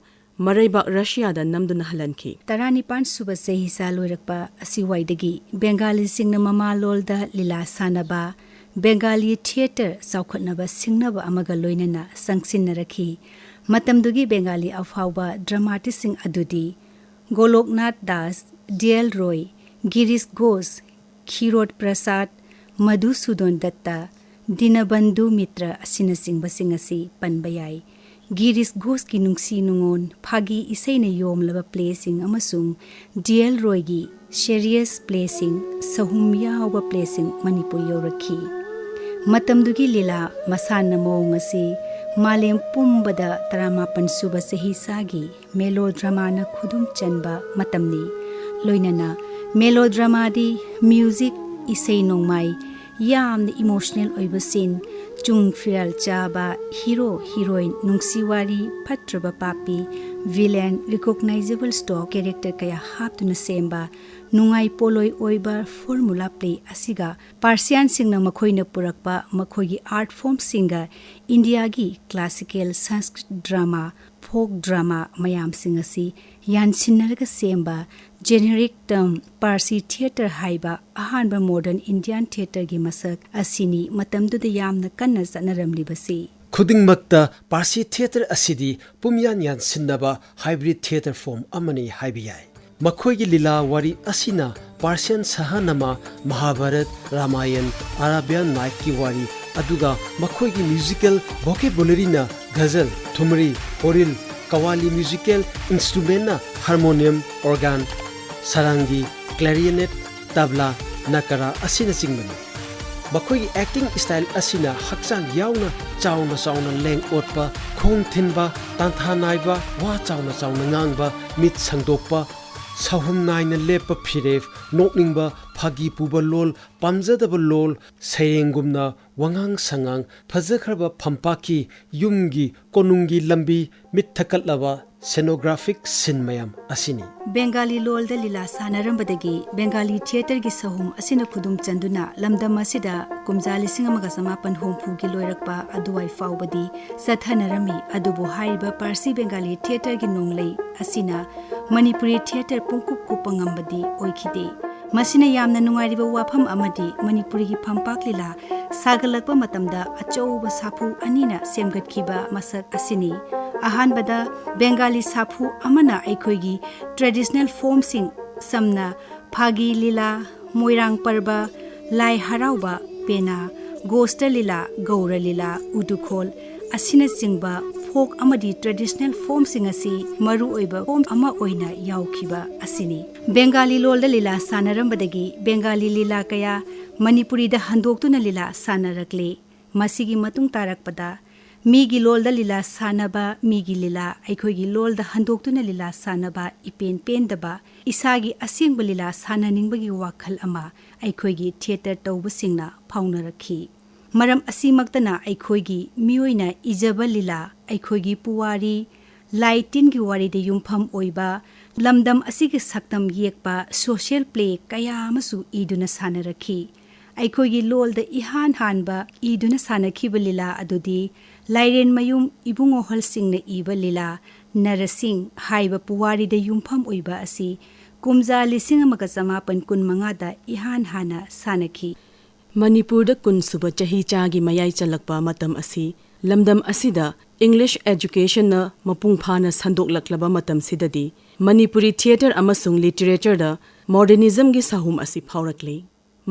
ꯃꯔꯩꯕꯥꯛ ꯔꯁꯤꯌꯥꯗ ꯅꯝꯗꯨꯅ ꯍꯜꯍꯟꯈꯤ꯫ ꯇꯔꯥꯅꯤꯄꯥꯟ ꯁꯨꯕ ꯆꯍꯤꯆꯥ ꯂꯣꯏꯔꯛꯄ ꯑꯁꯤꯋꯥꯏꯗꯒꯤ ꯕꯦꯡꯒꯥꯂꯤꯁꯤꯡꯅ ꯃꯃꯥꯂꯣꯜꯗ ꯂꯤꯂꯥ ꯁꯥꯟꯅꯕ, ꯕꯦꯡꯒꯥꯂꯤ ꯊꯤꯌꯦꯇꯔ ꯆꯥꯎꯈꯠꯅꯕ ꯁꯤꯡꯅꯕ ꯑꯃꯒ ꯂꯣꯏꯅꯅ ꯆꯪꯁꯤꯟꯅꯔꯛꯈꯤ꯫ ꯃꯇꯝꯗꯨꯒꯤ ꯕꯦꯡꯒꯥꯂꯤ ꯑꯐꯥꯎꯕ ꯗ꯭ꯔꯃꯥꯇꯤꯁꯁꯤꯡ ꯑꯗꯨꯗꯤ ꯒꯣꯂꯣꯛꯅꯥꯊ ꯗꯥꯁ, ꯗꯤ ꯑꯦꯜ ꯔꯣꯏ, ꯒꯤꯔꯤꯁ ꯘꯣꯁ, ꯈꯤꯔꯣꯗ ꯄ꯭ꯔꯁꯥꯗ, ꯃꯙꯨꯁꯨꯗꯟ ꯗꯠꯇ, ꯗꯤꯅꯕꯟꯙꯨ ꯃꯤꯇ꯭ꯔ ꯑꯁꯤꯅꯆꯤꯡꯕꯁꯤꯡ ꯑꯁꯤ ꯄꯟꯕ ꯌꯥꯏ꯫ ꯒꯤꯔꯤꯁ ꯘꯣꯁꯀꯤ ꯅꯨꯡꯁꯤ ꯅꯨꯡꯉꯣꯟ, ꯐꯥꯒꯤ ꯏꯁꯩꯅ ꯌꯣꯝꯂꯕ ꯄ꯭ꯂꯦꯁꯤꯡ ꯑꯃꯁꯨꯡ ꯗꯤ ꯑꯦꯜ ꯔꯣꯏꯒꯤ ꯁꯦꯔꯤꯌꯁ ꯄ꯭ꯂꯦꯁꯤꯡ, ꯁꯍꯨꯝ ꯌꯥꯎꯕ ꯄ꯭ꯂꯦꯁꯤꯡ ꯃꯅꯤꯄꯨꯔ ꯌꯧꯔꯛꯈꯤ꯫ ꯃꯇꯝꯗꯨꯒꯤ ꯂꯤꯂꯥ ꯃꯁꯥꯟꯅ ꯃꯑꯣꯡ ꯑꯁꯤ ꯃꯥꯂꯦꯝ ꯄꯨꯝꯕꯗ ꯇꯔꯥꯃꯥꯄꯟ ꯁꯨꯕ ꯆꯍꯤꯆꯥꯒꯤ ꯃꯦꯂꯣꯗ꯭ꯔꯃꯥꯅ ꯈꯨꯗꯨꯝ ꯆꯟꯕ ꯃꯇꯝꯅꯤ꯫ ꯂꯣꯏꯅꯅ ꯃꯦꯂꯣꯗ꯭ꯔꯃꯥꯗꯤ ꯃ꯭ꯌꯨꯖꯤꯛ, ꯏꯁꯩ ꯅꯣꯡꯃꯥꯏ, ꯌꯥꯝꯅ ꯏꯃꯣꯁꯅꯦꯜ ꯑꯣꯏꯕ ꯁꯤꯟ, ꯆꯨꯡ ꯐꯤꯔꯥꯜ ꯆꯥꯕ, ꯍꯤꯔꯣ ꯍꯤꯔꯣꯏꯟ, ꯅꯨꯡꯁꯤ ꯋꯥꯔꯤ, ꯐꯠꯇ꯭ꯔꯕ ꯄꯥꯄꯤ, ꯚꯤꯂꯦꯟ, ꯔꯤꯀꯣꯒꯅꯥꯏꯖꯦꯕꯜ ꯁ꯭ꯇꯣꯛ ꯀꯦꯔꯦꯛꯇꯔ ꯀꯌꯥ ꯍꯥꯞꯇꯨꯅ ꯁꯦꯝꯕ ꯅꯨꯡꯉꯥꯏ ꯄꯣꯂꯣꯏ ꯑꯣꯏꯕ ꯐꯣꯔꯃꯨꯂꯥ ꯄ꯭ꯂꯦ ꯑꯁꯤꯒ ꯄꯥꯔꯁꯤꯌꯥꯟꯁꯤꯡꯅ ꯃꯈꯣꯏꯅ ꯄꯨꯔꯛꯄ ꯃꯈꯣꯏꯒꯤ ꯑꯥꯔꯠ ꯐꯣꯔꯝꯁꯤꯡꯒ ꯏꯟꯗꯤꯌꯥꯒꯤ ꯀ꯭ꯂꯥꯁꯤꯀꯦꯜ ꯁꯪꯁꯀ꯭ꯔꯤꯠ ꯗ꯭ꯔꯃꯥ, ꯐꯣꯛ ꯗ꯭ꯔꯃꯥ ꯃꯌꯥꯝꯁꯤꯡ ꯑꯁꯤ ꯌꯥꯟꯁꯤꯟꯅꯔꯒ ꯁꯦꯝꯕ ꯖꯦꯅꯦꯔꯤꯛ ꯇꯔꯝ ꯄꯥꯔꯁꯤ ꯊꯤꯌꯦꯇꯔ ꯍꯥꯏꯕ ꯑꯍꯥꯟꯕ ꯃꯣꯗꯔꯟ ꯏꯟꯗꯤꯌꯥꯟ ꯊꯤꯌꯦꯇꯔꯒꯤ ꯃꯁꯛ ꯑꯁꯤꯅꯤ ꯃꯇꯝꯗꯨꯗ ꯌꯥꯝꯅ ꯀꯟꯅ ꯆꯠꯅꯔꯝꯂꯤꯕꯁꯤ꯫ ꯈꯨꯗꯤꯡꯃꯛꯇ ꯄꯥꯔꯁꯤ ꯊꯤꯌꯦꯇꯔ ꯑꯁꯤꯗꯤ ꯄꯨꯝꯌꯥꯟ ꯌꯥꯟꯁꯤꯟꯅꯕ ꯍꯥꯏꯕ꯭ꯔꯤꯗ ꯊꯤꯌꯦꯇꯔ ꯐꯣꯔꯝ ꯑꯃꯅꯤ ꯍꯥꯏꯕ ꯌꯥꯏ꯫ ꯃꯈꯣꯏꯒꯤ ꯂꯤꯂꯥ ꯋꯥꯔꯤ ꯑꯁꯤꯅ ꯄꯥꯔꯁꯤꯌꯟ ꯁꯍꯥꯅꯥꯃꯥ, ꯃꯍꯥꯚꯥꯔꯠ, ꯔꯥꯃꯥꯌꯟ, ꯑꯔꯥꯕꯤꯌꯥꯟ ꯅꯥꯏꯠꯀꯤ ꯋꯥꯔꯤ, ꯑꯗꯨꯒ ꯃꯈꯣꯏꯒꯤ ꯃ꯭ꯌꯨꯖꯤꯀꯦꯜ ꯚꯣꯀꯦꯕꯨꯂꯔꯤꯅ ꯒꯖꯜ, ꯊꯨꯝꯔꯤ, ꯍꯣꯔꯤꯜ, ꯀꯋꯥꯂꯤ, ꯃ꯭ꯌꯨꯖꯤꯀꯦꯜ ꯏꯟꯁꯇ꯭ꯔꯨꯃꯦꯟꯅ ꯍꯥꯔꯃꯣꯅꯤꯌꯝ, ꯑꯣꯔꯒꯥꯟ, ꯁꯔꯥꯡꯒꯤ, ꯀ꯭ꯂꯦꯔꯤꯌꯅꯦꯠ, ꯇꯕ꯭ꯂꯥ, ꯅꯀꯔꯥ ꯑꯁꯤꯅꯆꯤꯡꯕꯅꯤ꯫ ꯃꯈꯣꯏꯒꯤ ꯑꯦꯛꯇꯤꯡ ꯁ꯭ꯇꯥꯏꯜ ꯑꯁꯤꯅ ꯍꯛꯆꯥꯡ ꯌꯥꯎꯅ ꯆꯥꯎꯅ ꯆꯥꯎꯅ ꯂꯦꯡ ꯑꯣꯠꯄ, ꯈꯣꯡ ꯊꯤꯟꯕ, ꯇꯥꯟꯊꯥ ꯅꯥꯏꯕ, ꯋꯥ ꯆꯥꯎꯅ ꯆꯥꯎꯅ ꯉꯥꯡꯕ, ꯃꯤꯠ ꯁꯪꯗꯣꯛꯄ, ꯁꯍꯨꯝ ꯅꯥꯏꯅ ꯂꯦꯞꯄ ꯐꯤꯔꯦꯞ, ꯅꯣꯛꯅꯤꯡꯕ, ꯐꯥꯒꯤ ꯄꯨꯕ ꯂꯣꯜ, ꯄꯥꯝꯖꯗꯕ ꯂꯣꯜ, ꯁꯩꯔꯦꯡꯒꯨꯝꯅ ꯋꯥꯉꯥꯡ ꯁꯉꯥꯡ, ꯐꯖꯈ꯭ꯔꯕ ꯐꯝꯄꯥꯛꯀꯤ ꯌꯨꯝꯒꯤ ꯀꯣꯅꯨꯡꯒꯤ ꯂꯝꯕꯤ, ꯃꯤꯠ ꯊꯛꯀꯠꯂꯕ ꯁꯦꯅꯣꯒ꯭ꯔꯥꯐꯤꯛ ꯁꯤꯟ ꯃꯌꯥꯝ ꯑꯁꯤꯅꯤ꯫ ꯕꯦꯡꯒꯥꯂꯤ ꯂꯣꯜꯗ ꯂꯤꯂꯥ ꯁꯥꯟꯅꯔꯝꯕꯗꯒꯤ ꯕꯦꯡꯒꯥꯂꯤ ꯊꯤꯌꯦꯇꯔꯒꯤ ꯁꯍꯨꯝ ꯑꯁꯤꯅ ꯈꯨꯗꯨꯝ ꯆꯟꯗꯨꯅ ꯂꯝꯗꯝ ꯑꯁꯤꯗ ꯀꯨꯝꯖꯥ ꯂꯤꯁꯤꯡ ꯑꯃꯒ ꯆꯃꯥꯄꯟ ꯍꯨꯝꯐꯨꯒꯤ ꯂꯣꯏꯔꯛꯄ ꯑꯗꯨꯋꯥꯏ ꯐꯥꯎꯕꯗꯤ ꯆꯠꯊꯅꯔꯝꯃꯤ꯫ ꯑꯗꯨꯕꯨ ꯍꯥꯏꯔꯤꯕ ꯄꯥꯔꯁꯤ ꯕꯦꯡꯒꯥꯂꯤ ꯊꯤꯌꯦꯇꯔꯒꯤ ꯅꯣꯡꯂꯩ ꯑꯁꯤꯅ ꯃꯅꯤꯄꯨꯔꯤ ꯊꯤꯌꯦꯇꯔ ꯄꯨꯡꯀꯨꯞ ꯀꯨꯞꯄ ꯉꯝꯕꯗꯤ ꯑꯣꯏꯈꯤꯗꯦ꯫ ꯃꯁꯤꯅ ꯌꯥꯝꯅ ꯅꯨꯡꯉꯥꯏꯔꯤꯕ ꯋꯥꯐꯝ ꯑꯃꯗꯤ ꯃꯅꯤꯄꯨꯔꯤꯒꯤ ꯐꯝꯄꯥꯛ ꯂꯤꯂꯥ ꯁꯥꯒꯠꯂꯛꯄ ꯃꯇꯝꯗ ꯑꯆꯧꯕ ꯁꯥꯐꯨ ꯑꯅꯤꯅ ꯁꯦꯝꯒꯠꯈꯤꯕ ꯃꯁꯛ ꯑꯁꯤꯅꯤ꯫ ꯑꯍꯥꯟꯕꯗ, ꯕꯦꯡꯒꯥꯂꯤ ꯁꯥꯐꯨ ꯑꯃꯅ ꯑꯩꯈꯣꯏꯒꯤ ꯇ꯭ꯔꯦꯗꯤꯁꯅꯦꯜ ꯐꯣꯔꯝꯁꯤꯡ, ꯁꯝꯅ ꯐꯥꯒꯤ ꯂꯤꯂꯥ, ꯃꯣꯏꯔꯥꯡ ꯄꯔꯕ, ꯂꯥꯏ ꯍꯔꯥꯎꯕ, ꯄꯦꯅꯥ, ꯒꯣꯁꯇ ꯂꯤꯂꯥ, ꯒꯧꯔ ꯂꯤꯂꯥ, ꯎꯗꯨꯈꯣꯜ ꯑꯁꯤꯅꯆꯤꯡꯕ ꯐꯣꯛ ꯑꯃꯗꯤ ꯇ꯭ꯔꯦꯗꯤꯁꯅꯦꯜ ꯐꯣꯔꯝꯁꯤꯡ ꯑꯁꯤ ꯃꯔꯨꯑꯣꯏꯕ ꯐꯣꯔꯝ ꯑꯃ ꯑꯣꯏꯅ ꯌꯥꯎꯈꯤꯕ ꯑꯁꯤꯅꯤ꯫ ꯕꯦꯡꯒꯥꯂꯤ ꯂꯣꯜꯗ ꯂꯤꯂꯥ ꯁꯥꯟꯅꯔꯝꯕꯗꯒꯤ ꯕꯦꯡꯒꯥꯂꯤ ꯂꯤꯂꯥ ꯀꯌꯥ ꯃꯅꯤꯄꯨꯔꯤꯗ ꯍꯟꯗꯣꯛꯇꯨꯅ ꯂꯤꯂꯥ ꯁꯥꯟꯅꯔꯛꯂꯦ꯫ ꯃꯁꯤꯒꯤ ꯃꯇꯨꯡ ꯇꯥꯔꯛꯄꯗ ꯃꯤꯒꯤ ꯂꯣꯜꯗ ꯂꯤꯂꯥ ꯁꯥꯟꯅꯕ, ꯃꯤꯒꯤ ꯂꯤꯂꯥ ꯑꯩꯈꯣꯏꯒꯤ ꯂꯣꯜꯗ ꯍꯟꯗꯣꯛꯇꯨꯅ ꯂꯤꯂꯥ ꯁꯥꯟꯅꯕ, ꯏꯄꯦꯟ ꯄꯦꯟꯗꯕ, ꯏꯁꯥꯒꯤ ꯑꯁꯦꯡꯕ ꯂꯤꯂꯥ ꯁꯥꯟꯅꯅꯤꯡꯕꯒꯤ ꯋꯥꯈꯜ ꯑꯃ ꯑꯩꯈꯣꯏꯒꯤ ꯊꯤꯌꯦꯇꯔ ꯇꯧꯕꯁꯤꯡꯅ ꯐꯥꯎꯅꯔꯛꯈꯤ꯫ ꯃꯔꯝ ꯑꯁꯤꯃꯛꯇꯅ ꯑꯩꯈꯣꯏꯒꯤ ꯃꯤꯑꯣꯏꯅ ꯏꯖꯕ ꯂꯤꯂꯥ, ꯑꯩꯈꯣꯏꯒꯤ ꯄꯨꯋꯥꯔꯤ, ꯂꯥꯏ ꯇꯤꯟꯒꯤ ꯋꯥꯔꯤꯗ ꯌꯨꯝꯐꯝ ꯑꯣꯏꯕ, ꯂꯝꯗꯝ ꯑꯁꯤꯒꯤ ꯁꯛꯇꯝ ꯌꯦꯛꯄ ꯁꯣꯁꯤꯌꯦꯜ ꯄ꯭ꯂꯦ ꯀꯌꯥ ꯑꯃꯁꯨ ꯏꯗꯨꯅ ꯁꯥꯟꯅꯔꯛꯈꯤ꯫ ꯑꯩꯈꯣꯏꯒꯤ ꯂꯣꯜꯗ ꯏꯍꯥꯟ ꯍꯥꯟꯕ ꯏꯗꯨꯅ ꯁꯥꯟꯅꯈꯤꯕ ꯂꯤꯂꯥ ꯑꯗꯨꯗꯤ ꯂꯥꯏꯔꯦꯟꯃꯌꯨꯝ ꯏꯕꯨꯡꯉꯣꯍꯜꯁꯤꯡꯅ ꯏꯕ ꯂꯤꯂꯥ ꯅꯔꯁꯤꯡ ꯍꯥꯏꯕ ꯄꯨꯋꯥꯔꯤꯗ ꯌꯨꯝꯐꯝ ꯑꯣꯏꯕ ꯑꯁꯤ ꯀꯨꯝꯖꯥ ꯂꯤꯁꯤꯡ ꯑꯃꯒ ꯆꯃꯥꯄꯟ ꯀꯨꯟꯃꯉꯥꯗ ꯏꯍꯥꯟ ꯍꯥꯟꯅ ꯁꯥꯟꯅꯈꯤ꯫ ꯃꯅꯤꯄꯨꯔꯗ ꯀꯨꯟꯁꯨꯕ ꯆꯍꯤꯆꯥꯒꯤ ꯃꯌꯥꯏ ꯆꯜꯂꯛꯄ ꯃꯇꯝ ꯑꯁꯤ ꯂꯝꯗꯝ ꯑꯁꯤꯗ English educationꯅ ꯃꯄꯨꯡ ꯐꯥꯅ ꯁꯟꯗꯣꯛꯂꯛꯂꯕ ꯃꯇꯝꯁꯤꯗꯗꯤ ꯃꯅꯤꯄꯨꯔꯤ theatre ꯑꯃꯁꯨꯡ literatureꯗ modernismꯒꯤ ꯁꯥꯍꯨꯝ ꯑꯁꯤ ꯐꯥꯎꯔꯛꯂꯤ꯫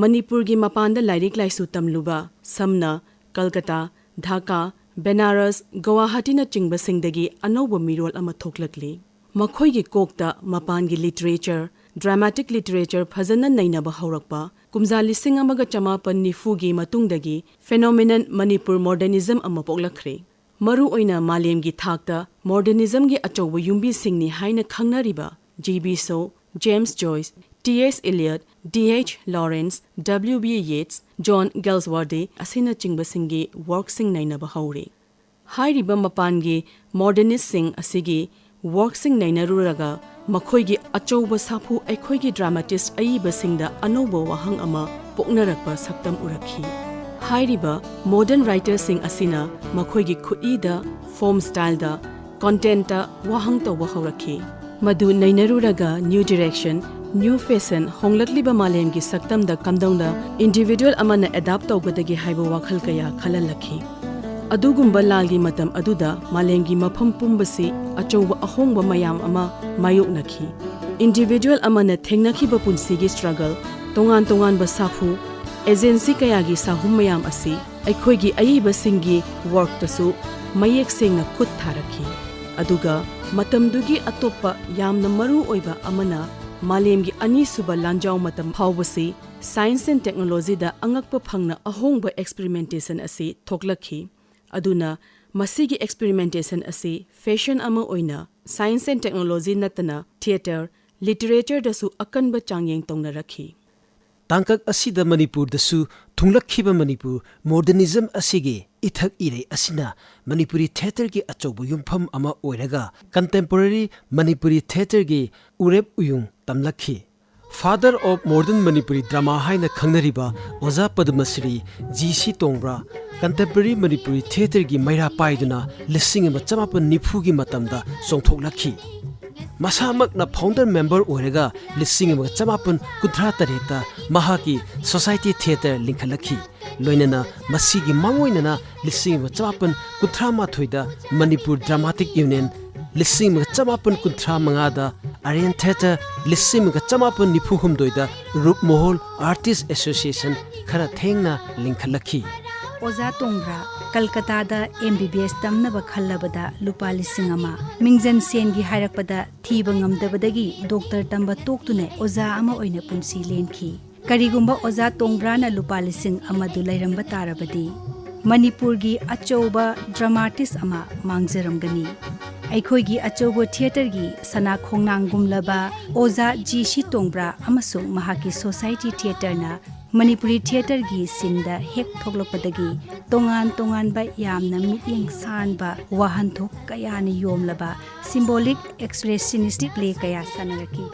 ꯃꯅꯤꯄꯨꯔꯒꯤ ꯃꯄꯥꯟꯗ ꯂꯥꯏꯔꯤꯛ ꯂꯥꯏꯁꯨ ꯇꯝꯂꯨꯕ, ꯁꯝꯅ ꯀꯜꯀꯇꯥ, ꯙꯥꯀꯥ, ꯕꯦꯅꯥꯔꯁ, ꯒꯧꯍꯥꯇꯤꯅꯆꯤꯡꯕꯁꯤꯡꯗꯒꯤ ꯑꯅꯧꯕ ꯃꯤꯔꯣꯜ ꯑꯃ ꯊꯣꯛꯂꯛꯂꯤ꯫ ꯃꯈꯣꯏꯒꯤ ꯀꯣꯛꯇ ꯃꯄꯥꯟꯒꯤ literature, dramatic literature ꯐꯖꯅ ꯅꯩꯅꯕ ꯍꯧꯔꯛꯄ, ꯀꯨꯝꯖꯥ ꯂꯤꯁꯤꯡ ꯑꯃꯒ ꯆꯃꯥꯄꯟ ꯅꯤꯐꯨꯒꯤ ꯃꯇꯨꯡꯗꯒꯤ phenomenon ꯃꯅꯤꯄꯨꯔ modernism ꯑꯃ ꯄꯣꯛꯂꯛꯈ꯭ꯔꯦ꯫ ꯃꯔꯨꯑꯣꯏꯅ ꯃꯥꯂꯦꯝꯒꯤ ꯊꯥꯛꯇ modernismꯒꯤ ꯑꯆꯧꯕ ꯌꯨꯝꯕꯤꯁꯤꯡꯅꯤ ꯍꯥꯏꯅ ꯈꯪꯅꯔꯤꯕ G B Shaw, James Joyce, T S Eliot, D H Lawrence, W B Yeats, John Galsworthy ꯑꯁꯤꯅꯆꯤꯡꯕꯁꯤꯡꯒꯤ workꯁꯤꯡ ꯅꯩꯅꯕ ꯍꯧꯔꯦ꯫ ꯍꯥꯏꯔꯤꯕ ꯃꯄꯥꯟꯒꯤ modernistꯁꯤꯡ ꯑꯁꯤꯒꯤ workꯁꯤꯡ ꯅꯩꯅꯔꯨꯔꯒ ꯃꯈꯣꯏꯒꯤ ꯑꯆꯧꯕ ꯁꯥꯐꯨ ꯑꯩꯈꯣꯏꯒꯤ dramatist ꯑꯏꯕꯁꯤꯡꯗ ꯑꯅꯧꯕ ꯋꯥꯍꯪ ꯑꯃ ꯄꯣꯛꯅꯔꯛꯄ ꯁꯛꯇꯝ ꯎꯔꯛꯈꯤ꯫ ꯍꯥꯏꯔꯤꯕ modern writerꯁꯤꯡ ꯑꯁꯤꯅ ꯃꯈꯣꯏꯒꯤ ꯈꯨꯠꯏꯗ, form styleꯗ, contentꯇ ꯋꯥꯍꯪ ꯇꯧꯕ ꯍꯧꯔꯛꯈꯤ꯫ ꯃꯗꯨ ꯅꯩꯅꯔꯨꯔꯒ new direction, new fashion, ꯍꯣꯡꯂꯛꯂꯤꯕ ꯃꯥꯂꯦꯝꯒꯤ ꯁꯛꯇꯝꯗ ꯀꯝꯗꯧꯅ individual ꯑꯃꯅ adapt ꯇꯧꯒꯗꯒꯦ ꯍꯥꯏꯕ ꯋꯥꯈꯜ ꯀꯌꯥ ꯈꯜꯍꯜꯂꯛꯈꯤ꯫ ꯑꯗꯨꯒꯨꯝꯕ ꯂꯥꯜꯒꯤ ꯃꯇꯝ ꯑꯗꯨꯗ ꯃꯥꯂꯦꯝꯒꯤ ꯃꯐꯝ ꯄꯨꯝꯕꯁꯤ ꯑꯆꯧꯕ ꯑꯍꯣꯡꯕ ꯃꯌꯥꯝ ꯑꯃ ꯃꯥꯌꯣꯛꯅꯈꯤ꯫ Individual ꯑꯃꯅ ꯊꯦꯡꯅꯈꯤꯕ ꯄꯨꯟꯁꯤꯒꯤ struggle, ꯇꯣꯉꯥꯟ ꯇꯣꯉꯥꯟꯕ ꯁꯥꯐꯨ, agency ꯀꯌꯥꯒꯤ ꯁꯥꯍꯨꯝ ꯃꯌꯥꯝ ꯑꯁꯤ ꯑꯩꯈꯣꯏꯒꯤ ꯑꯏꯕꯁꯤꯡꯒꯤ workꯇꯁꯨ ꯃꯌꯦꯛ ꯁꯦꯡꯅ ꯈꯨꯠ ꯊꯥꯔꯛꯈꯤ꯫ ꯑꯗꯨꯒ ꯃꯇꯝꯗꯨꯒꯤ ꯑꯇꯣꯞꯄ ꯌꯥꯝꯅ ꯃꯔꯨ ꯑꯣꯏꯕ ꯑꯃꯅ ꯃꯥꯂꯦꯝꯒꯤ ꯑꯅꯤꯁꯨꯕ ꯂꯥꯟꯖꯥꯎ ꯃꯇꯝ ꯐꯥꯎꯕꯁꯤ science and technologyꯗ ꯑꯉꯛꯄ ꯐꯪꯅ ꯑꯍꯣꯡꯕ experimentation ꯑꯁꯤ ꯊꯣꯛꯂꯛꯈꯤ꯫ ꯑꯗꯨꯅ ꯃꯁꯤꯒꯤ experimentation ꯑꯁꯤ fashion ꯑꯃ ꯑꯣꯏꯅ science and technology ꯅꯠꯇꯅ theatre, literatureꯗꯁꯨ ꯑꯀꯟꯕ ꯆꯥꯡꯌꯦꯡ ꯇꯧꯅꯔꯛꯈꯤ꯫ ꯇꯥꯡꯀꯛ ꯑꯁꯤꯗ ꯃꯅꯤꯄꯨꯔꯗꯁꯨ ꯊꯨꯡꯂꯛꯈꯤꯕ ꯃꯅꯤꯄꯨꯔ modernism ꯑꯁꯤꯒꯤ ꯏꯊꯛ ꯏꯔꯩ ꯑꯁꯤꯅ ꯃꯅꯤꯄꯨꯔꯤ theatreꯒꯤ ꯑꯆꯧꯕ ꯌꯨꯝꯐꯝ ꯑꯃ ꯑꯣꯏꯔꯒ contemporary ꯃꯅꯤꯄꯨꯔꯤ theatreꯒꯤ ꯎꯔꯦꯞ ꯎꯌꯨꯡ ꯇꯝꯂꯛꯈꯤ꯫ Father of modern Manipuri drama ꯍꯥꯏꯅ ꯈꯪꯅꯔꯤꯕ ꯑꯣꯖꯥ Padma Shri G C ꯇꯣꯡꯕ꯭ꯔꯥ contemporary Manipuri theatreꯒꯤ ꯃꯩꯔꯥ ꯄꯥꯏꯗꯨꯅ ꯂꯤꯁꯤꯡ ꯑꯃ ꯆꯃꯥꯄꯟ ꯅꯤꯐꯨꯒꯤ ꯃꯇꯝꯗ ꯆꯣꯡꯊꯣꯛꯂꯛꯈꯤ꯫ ꯃꯁꯥꯃꯛꯅ founder member ꯑꯣꯏꯔꯒ ꯂꯤꯁꯤꯡ ꯑꯃꯒ ꯆꯃꯥꯄꯟ ꯀꯨꯟꯊ꯭ꯔꯥ ꯇꯔꯦꯠꯇ ꯃꯍꯥꯛꯀꯤ Society Theatre ꯂꯤꯡꯈꯠꯂꯛꯈꯤ꯫ ꯂꯣꯏꯅꯅ ꯃꯁꯤꯒꯤ ꯃꯥꯡꯑꯣꯏꯅꯅ ꯂꯤꯁꯤꯡ ꯑꯃ ꯆꯃꯥꯄꯟ ꯀꯨꯟꯊ꯭ꯔꯥ ꯃꯥꯊꯣꯏꯗ ꯃꯅꯤꯄꯨꯔ ꯗ꯭ꯔꯃꯥꯇꯤꯛ ꯌꯨꯅꯤꯌꯟ, ꯂꯤꯁꯤꯡ ꯑꯃꯒ ꯆꯃꯥꯄꯟ ꯀꯨꯟꯊ꯭ꯔꯥ ꯃꯉꯥꯗ ꯑꯥꯔꯌꯟ ꯊꯤꯌꯦꯇꯔ, ꯂꯤꯁꯤꯡ ꯑꯃꯒ ꯆꯃꯥꯄꯟ ꯅꯤꯐꯨ ꯍꯨꯝꯗꯣꯏꯗ ꯔꯨꯞꯃꯣꯍꯣꯜ ꯑꯥꯔꯇꯤꯁ ꯑꯦꯁꯣꯁꯤꯌꯦꯁꯟ ꯈꯔ ꯊꯦꯡꯅ ꯂꯤꯡꯈꯠꯂꯛꯈꯤ꯫ ꯑꯣꯖꯥ ꯇꯣꯡꯕ꯭ꯔꯥ ꯀꯜꯀꯇꯥꯗ ꯑꯦꯝ ꯕꯤ ꯕꯤ ꯑꯦꯁ ꯇꯝꯅꯕ ꯈꯜꯂꯕꯗ ꯂꯨꯄꯥ ꯂꯤꯁꯤꯡ ꯑꯃ, ꯃꯤꯡꯖꯟ ꯁꯦꯟꯒꯤ ꯍꯥꯏꯔꯛꯄꯗ ꯊꯤꯕ ꯉꯝꯗꯕꯗꯒꯤ ꯗꯣꯛꯇꯔ ꯇꯝꯕ ꯇꯣꯛꯇꯨꯅ ꯑꯣꯖꯥ ꯑꯃ ꯑꯣꯏꯅ ꯄꯨꯟꯁꯤ ꯂꯦꯟꯈꯤ꯫ ꯀꯔꯤꯒꯨꯝꯕ ꯑꯣꯖꯥ ꯇꯣꯡꯕ꯭ꯔꯥꯅ ꯂꯨꯄꯥ ꯂꯤꯁꯤꯡ ꯑꯃꯗꯨ ꯂꯩꯔꯝꯕ ꯇꯥꯔꯕꯗꯤ ꯃꯅꯤꯄꯨꯔꯒꯤ ꯑꯆꯧꯕ ꯗ꯭ꯔꯃꯥꯇꯤꯁ ꯑꯃ ꯃꯥꯡꯖꯔꯝꯒꯅꯤ꯫ ꯑꯩꯈꯣꯏꯒꯤ ꯑꯆꯧꯕ ꯊꯤꯌꯦꯇꯔꯒꯤ ꯁꯅꯥ ꯈꯣꯡꯅꯥꯡꯒꯨꯝꯂꯕ ꯑꯣꯖꯥ ꯖꯤ ꯁꯤ ꯇꯣꯡꯕ꯭ꯔꯥ ꯑꯃꯁꯨꯡ ꯃꯍꯥꯛꯀꯤ ꯁꯣꯁꯥꯏꯇꯤ ꯊꯤꯌꯦꯇꯔꯅ ꯃꯅꯤꯄꯨꯔꯤ ꯊꯤꯌꯦꯇꯔꯒꯤ ꯁꯤꯟꯗ ꯍꯦꯛ ꯊꯣꯛꯂꯛꯄꯗꯒꯤ ꯇꯣꯉꯥꯟ ꯇꯣꯉꯥꯟꯕ ꯌꯥꯝꯅ ꯃꯤꯠꯌꯦꯡ ꯁꯥꯟꯕ ꯋꯥꯍꯟꯊꯣꯛ ꯀꯌꯥꯅ ꯌꯣꯝꯂꯕ ꯁꯤꯝꯕꯣꯂꯤꯛ ꯑꯦꯛꯁꯄ꯭ꯔꯦꯁꯤꯅꯤꯁꯇꯤꯛ ꯄ꯭ꯂꯦ ꯀꯌꯥ ꯁꯥꯟꯅꯔꯛꯈꯤ꯫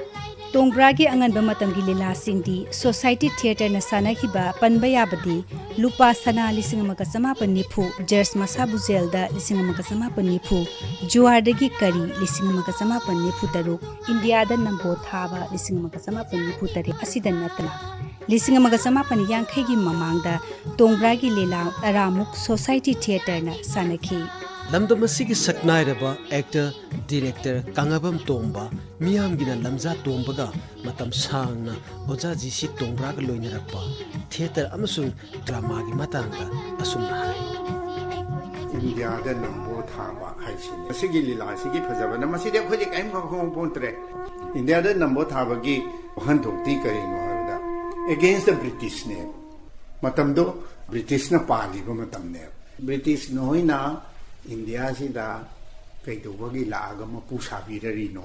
ꯇꯣꯡꯕ꯭ꯔꯥꯒꯤ ꯑꯉꯟꯕ ꯃꯇꯝꯒꯤ ꯂꯤꯂꯥꯁꯤꯡꯗꯤ ꯁꯣꯁꯥꯏꯇꯤ ꯊꯤꯌꯦꯇꯔꯅ ꯁꯥꯟꯅꯈꯤꯕ ꯄꯟꯕ ꯌꯥꯕꯗꯤ ꯂꯨꯄꯥ ꯁꯅꯥ ꯂꯤꯁꯤꯡ ꯑꯃꯒ ꯆꯃꯥꯄꯟ ꯅꯤꯐꯨ, ꯖꯔꯖ ꯃꯁꯥꯕꯨ ꯖꯦꯜꯗ ꯂꯤꯁꯤꯡ ꯑꯃꯒ ꯆꯃꯥꯄꯟ ꯅꯤꯐꯨ, ꯖꯨꯋꯥꯔꯗꯒꯤ ꯀꯔꯤ ꯂꯤꯁꯤꯡ ꯑꯃꯒ ꯆꯃꯥꯄꯟ ꯅꯤꯐꯨ ꯇꯔꯨꯛ, ꯏꯟꯗꯤꯌꯥꯗ ꯅꯝꯕꯣ ꯊꯥꯕ ꯂꯤꯁꯤꯡ ꯑꯃꯒ ꯆꯃꯥꯄꯟ ꯅꯤꯐꯨ ꯇꯔꯦꯠ ꯑꯁꯤꯗ ꯅꯠꯇꯅ ꯂꯤꯁꯤꯡ ꯑꯃꯒ ꯆꯃꯥꯄꯟ ꯌꯥꯡꯈꯩꯒꯤ ꯃꯃꯥꯡꯗ ꯇꯣꯡꯕ꯭ꯔꯥꯒꯤ ꯂꯤꯂꯥ ꯇꯔꯥꯃꯨꯛ ꯁꯣꯁꯥꯏꯇꯤ ꯊꯤꯌꯦꯇꯔꯅ ꯁꯥꯟꯅꯈꯤ꯫ ꯂꯝꯗꯝ ꯑꯁꯤꯒꯤ ꯁꯛꯅꯥꯏꯔꯕ ꯑꯦꯛꯇꯔ, ꯗꯤꯔꯦꯛꯇꯔ ꯀꯪꯉꯕꯝ ꯇꯣꯝꯕ, ꯃꯤꯌꯥꯝꯒꯤꯅ ꯂꯝꯖꯥ ꯇꯣꯝꯕꯒ ꯃꯇꯝ ꯁꯥꯡꯅ ꯑꯣꯖꯥ ꯖꯤ ꯁꯤ ꯇꯣꯡꯕ꯭ꯔꯥꯒ ꯂꯣꯏꯅꯔꯛꯄ, ꯊꯤꯌꯦꯇꯔ ꯑꯃꯁꯨꯡ ꯗ꯭ꯔꯃꯥꯒꯤ ꯃꯇꯥꯡꯗ ꯑꯁꯨꯝꯅ ꯍꯥꯏ꯫ ꯏꯟꯗꯤꯌꯥꯗ ꯅꯝꯕꯣ ꯊꯥꯕ ꯍꯥꯏꯁꯤꯅꯤ꯫ ꯃꯁꯤꯒꯤ ꯂꯤꯂꯥꯁꯤꯒꯤ ꯐꯖꯕꯅ ꯃꯁꯤꯗꯤ ꯑꯩꯈꯣꯏꯗꯤ ꯀꯔꯤꯝ ꯈꯪꯍꯧꯄꯣꯟꯇ꯭ꯔꯦ꯫ ꯏꯟꯗꯤꯌꯥꯗ ꯅꯝꯕꯣ ꯊꯥꯕꯒꯤ ꯋꯥꯍꯟꯊꯣꯛꯇꯤ ꯀꯔꯤꯅꯣ ꯍꯥꯏꯕꯗ, against the Britishꯅꯦꯕ꯫ ꯃꯇꯝꯗꯣ ꯕ꯭ꯔꯤꯇꯤꯁꯅ ꯄꯥꯜꯂꯤꯕ ꯃꯇꯝꯅꯦꯕ꯫ ꯕ꯭ꯔꯤꯇꯤꯁ ꯅꯣꯏꯅ ꯏꯟꯗꯤꯌꯥꯁꯤꯗ ꯀꯩꯗꯧꯕꯒꯤ ꯂꯥꯛꯑꯒ ꯃꯄꯨ ꯁꯥꯕꯤꯔꯔꯤꯅꯣ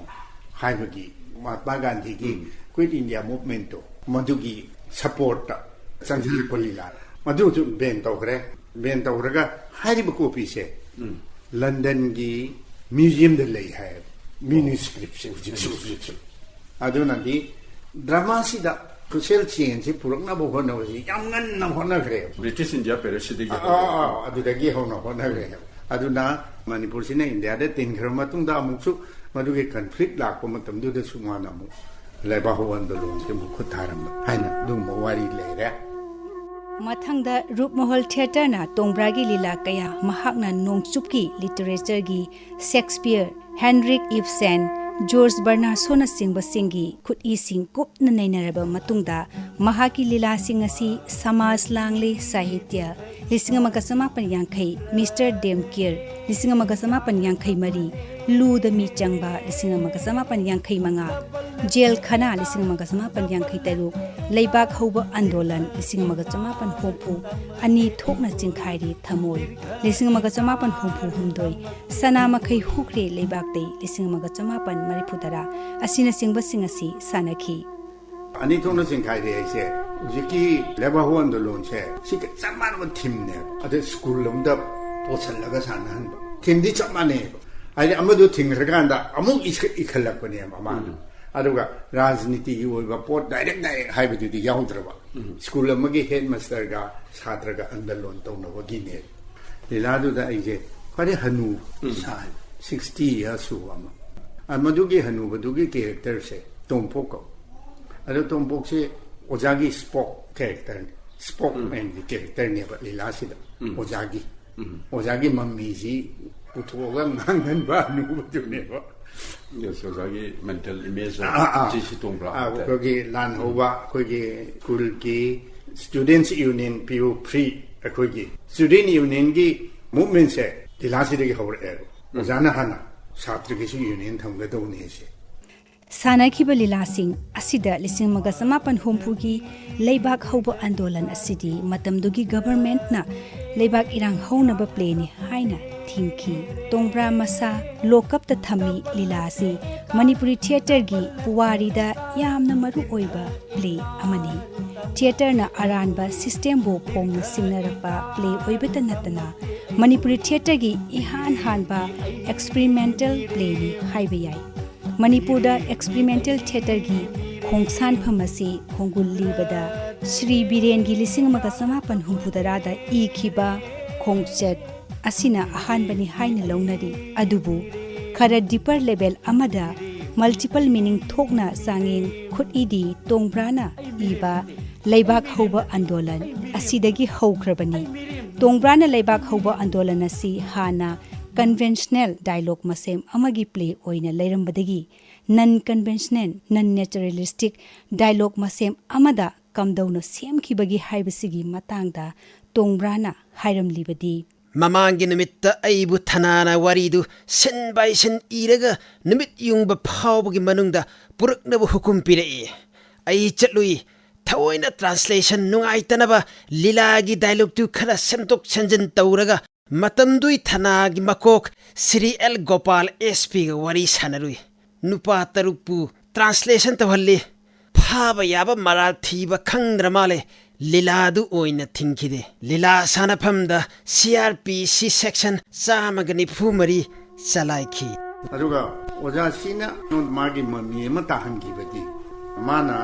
ꯍꯥꯏꯕꯒꯤ ꯃꯍꯥꯠꯃꯥ ꯒꯥꯟꯙꯤꯒꯤ ꯎꯝ꯫ Quit India Movementꯇꯣ, ꯃꯗꯨꯒꯤ supportꯇ ꯆꯪꯁꯤꯜꯂꯛꯄ ꯂꯤꯂꯥ꯫ ꯃꯗꯨꯁꯨ ꯕꯦꯟ ꯇꯧꯈ꯭ꯔꯦ꯫ ꯕꯦꯟ ꯇꯧꯔꯒ ꯍꯥꯏꯔꯤꯕ ꯀꯣꯄꯤꯁꯦ ꯎꯝ꯫ ꯂꯟꯗꯟꯒꯤ ꯃ꯭ꯌꯨꯖꯤꯌꯝꯗ ꯂꯩ ꯍꯥꯏꯌꯦꯕ, ꯃꯦꯅꯨꯁꯀ꯭ꯔꯤꯞꯁꯦ ꯍꯧꯖꯤꯛꯁꯨ꯫ ꯍꯧꯖꯤꯛꯁꯨ꯫ ꯑꯗꯨꯅꯗꯤ ꯗ꯭ꯔꯃꯥꯁꯤꯗ social changeꯁꯤ ꯄꯨꯔꯛꯅꯕ ꯍꯣꯠꯅꯕꯁꯤ ꯌꯥꯝ ꯉꯟꯅ ꯍꯣꯠꯅꯈ꯭ꯔꯦꯕ꯫ ꯕ꯭ꯔꯤꯇꯤꯁ ꯏꯟꯗꯤꯌꯥ ꯄꯦꯔꯦꯠꯁꯤꯗꯒꯤ ꯑꯥ, ꯍꯧꯔꯒ꯫ ꯑꯥ, ꯑꯥ, ꯑꯗꯨꯗꯒꯤ ꯍꯧꯅ ꯍꯣꯠꯅꯈ꯭ꯔꯦ꯫ ꯑꯗꯨꯅ ꯃꯅꯤꯄꯨꯔꯁꯤꯅ ꯏꯟꯗꯤꯌꯥꯗ ꯇꯤꯟꯈ꯭ꯔꯕ ꯃꯇꯨꯡꯗ ꯑꯃꯨꯛꯁꯨ ꯃꯗꯨꯒꯤ conflict ꯂꯥꯛꯄ ꯃꯇꯝꯗꯨꯗꯁꯨ ꯃꯥꯅ ꯑꯃꯨꯛ ꯂꯩꯕꯥꯛ ꯍꯧ ꯑꯟꯗꯣꯂꯟꯁꯦ ꯑꯃꯨꯛ ꯈꯨꯠ ꯊꯥꯔꯝꯕ ꯍꯥꯏꯅ ꯑꯗꯨꯒꯨꯝꯕ ꯋꯥꯔꯤ ꯂꯩꯔꯦ꯫ ꯃꯊꯪꯗ ꯔꯨꯞꯃꯍꯜ ꯊꯤꯌꯦꯇꯔꯅ ꯇꯣꯡꯕ꯭ꯔꯥꯒꯤ ꯂꯤꯂꯥ ꯀꯌꯥ, ꯃꯍꯥꯛꯅ ꯅꯣꯡꯆꯨꯞꯀꯤ ꯂꯤꯇꯔꯦꯆꯔꯒꯤ ꯁꯦꯛꯁꯄꯤꯌꯔ, ꯍꯦꯟꯔꯤꯛ ꯏꯕꯁꯦꯟ, ꯖꯣꯔꯖ ꯕꯔꯅꯥꯁꯣꯅꯆꯤꯡꯕꯁꯤꯡꯒꯤ ꯈꯨꯠꯏꯁꯤꯡ ꯀꯨꯞꯅ ꯅꯩꯅꯔꯕ ꯃꯇꯨꯡꯗ, ꯃꯍꯥꯛꯀꯤ ꯂꯤꯂꯥꯁꯤꯡ ꯑꯁꯤ ꯁꯃꯥꯖ ꯂꯥꯡꯂꯦ ꯁꯥꯍꯤꯇ꯭ꯌ, ꯂꯤꯁꯤꯡ ꯑꯃꯒ ꯆꯃꯥꯄꯟ ꯌꯥꯡꯈꯩ, ꯃꯤꯁꯇꯔ ꯗꯦꯝꯀꯤꯔ, ꯂꯤꯁꯤꯡ ꯑꯃꯒ ꯆꯃꯥꯄꯟ ꯌꯥꯡꯈꯩ ꯃꯔꯤ, ꯂꯨꯗ ꯃꯤ ꯆꯪꯕ, ꯂꯤꯁꯤꯡ ꯑꯃꯒ ꯆꯃꯥꯄꯟ ꯌꯥꯡꯈꯩ ꯃꯉꯥ, ꯖꯦꯜ ꯈꯅꯥ, ꯂꯤꯁꯤꯡ ꯑꯃꯒ ꯆꯃꯥꯄꯟ ꯌꯥꯡꯈꯩ ꯇꯔꯨꯛ, ꯂꯩꯕꯥꯛ ꯍꯧꯕ ꯑꯟꯗꯣꯂꯟ, ꯂꯤꯁꯤꯡ ꯑꯃꯒ ꯆꯃꯥꯄꯟ ꯍꯨꯝꯐꯨ ꯑꯅꯤ ꯊꯣꯛꯅ ꯆꯤꯡꯈꯥꯏꯔꯤ ꯊꯃꯣꯏ, ꯂꯤꯁꯤꯡ ꯑꯃꯒ ꯆꯃꯥꯄꯟ ꯍꯨꯝꯐꯨ ꯍꯨꯝꯗꯣꯏ, ꯁꯅꯥ ꯃꯈꯩ ꯍꯨꯈ꯭ꯔꯦ ꯂꯩꯕꯥꯛꯇꯩ, ꯂꯤꯁꯤꯡ ꯑꯃꯒ ꯆꯃꯥꯄꯟ ꯃꯔꯤꯐꯨ ꯇꯔꯥ ꯑꯁꯤꯅꯆꯤꯡꯕꯁꯤꯡ ꯑꯁꯤ ꯁꯥꯟꯅꯈꯤ꯫ ꯑꯅꯤ ꯊꯣꯛꯅ ꯆꯤꯡꯈꯥꯏꯔꯦ ꯍꯥꯏꯁꯦ, ꯍꯧꯖꯤꯛꯀꯤ ꯂꯩꯕꯥꯛ ꯍꯧꯕ ꯑꯟꯗꯣꯂꯣꯟꯁꯦ ꯁꯤꯒ ꯆꯞ ꯃꯥꯟꯅꯕ ꯊꯤꯝꯅꯦꯕ꯫ ꯑꯗ ꯁ꯭ꯀꯨꯜ ꯑꯃꯗ ꯄꯣꯠꯁꯜꯂꯒ ꯁꯥꯟꯅꯍꯟꯕ꯫ ꯊꯤꯝꯗꯤ ꯆꯞ ꯃꯥꯟꯅꯩꯕ꯫ ꯍꯥꯏꯗꯤ ꯑꯃꯗꯨ ꯊꯤꯡꯈ꯭ꯔꯀꯥꯟꯗ ꯑꯃꯨꯛ ꯏꯁ-, ꯏꯈꯠꯂꯛꯄꯅꯦꯕ ꯃꯥꯅ꯫ ꯎꯝ꯫ ꯑꯗꯨꯒ ꯔꯥꯖꯅꯤꯇꯤꯒꯤ ꯑꯣꯏꯕ ꯄꯣꯠ ꯗꯥꯏꯔꯦꯛ ꯗꯥꯏꯔꯦꯛ ꯍꯥꯏꯕꯗꯨꯗꯤ ꯌꯥꯎꯗ꯭ꯔꯕ꯫ ꯎꯝ꯫ ꯁ꯭ꯀꯨꯜ ꯑꯃꯒꯤ ꯍꯦꯗ ꯃꯥꯁꯇꯔꯒ ꯁꯥꯇ꯭ꯔꯒ ꯑꯟꯗꯂꯣꯟ ꯇꯧꯅꯕꯒꯤꯅꯦ꯫ ꯂꯤꯂꯥꯗꯨꯗ ꯑꯩꯁꯦ ꯈ꯭ꯋꯥꯏꯗꯩ ꯍꯅꯨ ꯎꯝ꯫ ꯁꯥꯏ, ꯁꯤꯛꯁꯇꯤ ꯏꯌꯥꯔꯁ ꯁꯨꯕ ꯑꯃ꯫ ꯑ, ꯃꯗꯨꯒꯤ ꯍꯅꯨꯕꯗꯨꯒꯤ ꯀꯦꯔꯦꯛꯇꯔꯁꯦ ꯇꯣꯝꯄꯣꯛ ꯀꯧ꯫ ꯑꯗꯣ ꯇꯣꯝꯄꯣꯛꯁꯦ ꯑꯣꯖꯥꯒꯤ ꯁ꯭ꯄꯣꯛ ꯀꯦꯔꯦꯛꯇꯔꯅꯤ, ꯁ꯭ꯄꯣꯛ ꯎꯝ꯫ ꯃꯦꯟꯒꯤ ꯀꯦꯔꯦꯛꯇꯔꯅꯦꯕ ꯂꯤꯂꯥꯁꯤꯗ꯫ ꯎꯝ꯫ ꯑꯣꯖꯥꯒꯤ꯫ ꯎꯝ꯫ ꯑꯣꯖꯥꯒꯤ ꯃꯃꯤꯁꯤ ꯄꯨꯊꯣꯛꯑꯒ ꯉꯥꯡꯍꯟꯕ ꯍꯅꯨꯕꯗꯨꯅꯦꯕ꯫ Yes, ꯑꯣꯖꯥꯒꯤ mental image ꯑꯥ, ꯑꯥ, ꯑꯥ꯫ ꯁꯤ, ꯁꯤ ꯇꯣꯡꯕ꯭ꯔꯥ ꯑꯥ, ꯍꯥꯏꯇꯥꯔꯦ꯫ ꯑꯩꯈꯣꯏꯒꯤ ꯂꯥꯟ ꯍꯧꯕ, ꯑꯩꯈꯣꯏꯒꯤ ꯁ꯭ꯀꯨꯜꯒꯤ students union, ꯄꯤꯌꯨ ꯐ꯭ꯔꯤ, ꯑꯩꯈꯣꯏꯒꯤ student unionꯒꯤ movementꯁꯦ ꯂꯤꯂꯥꯁꯤꯗꯒꯤ ꯍꯧꯔꯛꯑꯦꯕ꯫ ꯎꯝ꯫ ꯑꯣꯖꯥꯅ ꯍꯥꯟꯅ ꯁꯥꯇ꯭ꯔꯒꯤꯁꯨ union ꯊꯝꯒꯗꯧꯅꯤ ꯍꯥꯏꯁꯦ꯫ ꯁꯥꯟꯅꯈꯤꯕ ꯂꯤꯂꯥꯁꯤꯡ ꯑꯁꯤꯗ ꯂꯤꯁꯤꯡ ꯑꯃꯒ ꯆꯃꯥꯄꯟ ꯍꯨꯝꯐꯨꯒꯤ ꯂꯩꯕꯥꯛ ꯍꯧꯕ ꯑꯟꯗꯣꯂꯟ ꯑꯁꯤꯗꯤ ꯃꯇꯝꯗꯨꯒꯤ governmentꯅ ꯂꯩꯕꯥꯛ ꯏꯔꯥꯡ ꯍꯧꯅꯕ playꯅꯤ ꯍꯥꯏꯅ ꯊꯤꯡꯈꯤ꯫ ꯇꯣꯡꯕ꯭ꯔꯥ ꯃꯁꯥ ꯂꯣꯀꯞꯇ ꯊꯝꯃꯤ ꯂꯤꯂꯥ ꯑꯁꯤ ꯃꯅꯤꯄꯨꯔꯤ ꯊꯤꯌꯦꯇꯔꯒꯤ ꯄꯨꯋꯥꯔꯤꯗ ꯌꯥꯝꯅ ꯃꯔꯨ ꯑꯣꯏꯕ play ꯑꯃꯅꯤ꯫ ꯊꯤꯌꯦꯇꯔꯅ ꯑꯔꯥꯟꯕ systemꯕꯨ ꯐꯣꯡꯅ ꯁꯤꯡꯅꯔꯛꯄ play ꯑꯣꯏꯕꯇ ꯅꯠꯇꯅ ꯃꯅꯤꯄꯨꯔꯤ ꯊꯤꯌꯦꯇꯔꯒꯤ ꯏꯍꯥꯟ ꯍꯥꯟꯕ experimental playꯅꯤ ꯍꯥꯏꯕ ꯌꯥꯏ꯫ ꯃꯅꯤꯄꯨꯔꯗ experimental theatreꯒꯤ ꯈꯣꯡꯁꯥꯟꯐꯝ ꯑꯁꯤ ꯈꯣꯡꯒꯨꯜ ꯂꯤꯕꯗ ꯁ꯭ꯔꯤ ꯕꯤꯔꯦꯟꯒꯤ ꯂꯤꯁꯤꯡ ꯑꯃꯒ ꯆꯃꯥꯄꯟ ꯍꯨꯝꯐꯨ ꯇꯔꯥꯗ ꯏꯈꯤꯕ ꯈꯣꯡꯆꯠ ꯑꯁꯤꯅ ꯑꯍꯥꯟꯕꯅꯤ ꯍꯥꯏꯅ ꯂꯧꯅꯔꯤ꯫ ꯑꯗꯨꯕꯨ ꯈꯔ deeper level ꯑꯃꯗ Multiple meaning ꯊꯣꯛꯅ ꯆꯥꯡꯌꯦꯡ ꯈꯨꯠꯏꯗꯤ ꯇꯣꯡꯕ꯭ꯔꯥꯅ ꯏꯕ ꯂꯩꯕꯥꯛ ꯍꯧꯕ ꯑꯟꯗꯣꯂꯟ ꯑꯁꯤꯗꯒꯤ ꯍꯧꯈ꯭ꯔꯕꯅꯤ꯫ ꯇꯣꯡꯕ꯭ꯔꯥꯅ ꯂꯩꯕꯥꯛ ꯍꯧꯕ ꯑꯟꯗꯣꯂꯟ ꯑꯁꯤ ꯍꯥꯟꯅ conventional dialogue ꯃꯁꯦꯝ ꯑꯃꯒꯤ play ꯑꯣꯏꯅ ꯂꯩꯔꯝꯕꯗꯒꯤ non conventional, non naturalistic dialogue ꯃꯁꯦꯝ ꯑꯃꯗ ꯀꯝꯗꯧꯅ ꯁꯦꯝꯈꯤꯕꯒꯤ ꯍꯥꯏꯕꯁꯤꯒꯤ ꯃꯇꯥꯡꯗ ꯇꯣꯡꯕ꯭ꯔꯥꯅ ꯍꯥꯏꯔꯝꯂꯤꯕꯗꯤ, ꯃꯃꯥꯡꯒꯤ ꯅꯨꯃꯤꯠꯇ ꯑꯩꯕꯨ ꯊꯅꯥꯅ ꯋꯥꯔꯤꯗꯨ scene by scene ꯏꯔꯒ ꯅꯨꯃꯤꯠ ꯌꯨꯡꯕ ꯐꯥꯎꯕꯒꯤ ꯃꯅꯨꯡꯗ ꯄꯨꯔꯛꯅꯕ ꯍꯨꯀꯨꯝ ꯄꯤꯔꯛꯏ꯫ ꯑꯩ ꯆꯠꯂꯨꯏ꯫ ꯊꯑꯣꯏꯅ translation ꯅꯨꯡꯉꯥꯏꯇꯅꯕ ꯂꯤꯂꯥꯒꯤ dialogue ꯇꯨ ꯈꯔ ꯁꯦꯝꯗꯣꯛ ꯁꯦꯝꯖꯤꯟ ꯇꯧꯔꯒ ꯃꯇꯝꯗꯨꯒꯤ ꯊꯅꯥꯒꯤ ꯃꯀꯣꯛ Shri L Gopal S P ꯒ ꯋꯥꯔꯤ ꯁꯥꯟꯅꯔꯨꯏ꯫ ꯅꯨꯄꯥ ꯇꯔꯨꯛꯄꯨ translation ꯇꯧꯍꯜꯂꯤ꯫ ꯐꯥꯕ ꯌꯥꯕ ꯃꯔꯥꯜ ꯊꯤꯕ ꯈꯪꯗ꯭ꯔ ꯃꯥꯜꯂꯦ꯫ ꯂꯤꯂꯥꯗꯨ ꯑꯣꯏꯅ ꯊꯤꯡꯈꯤꯗꯦ꯫ ꯂꯤꯂꯥ ꯁꯥꯟꯅꯐꯝꯗ C R P C section ꯆꯥꯝꯃꯒ ꯅꯤꯐꯨ ꯃꯔꯤ ꯆꯂꯥꯏꯈꯤ꯫ ꯑꯗꯨꯒ ꯑꯣꯖꯥ ꯁꯤꯅ ꯃꯥꯒꯤ ꯃꯃꯤ ꯑꯃ ꯇꯥꯍꯟꯈꯤꯕꯗꯤ, ꯃꯥꯅ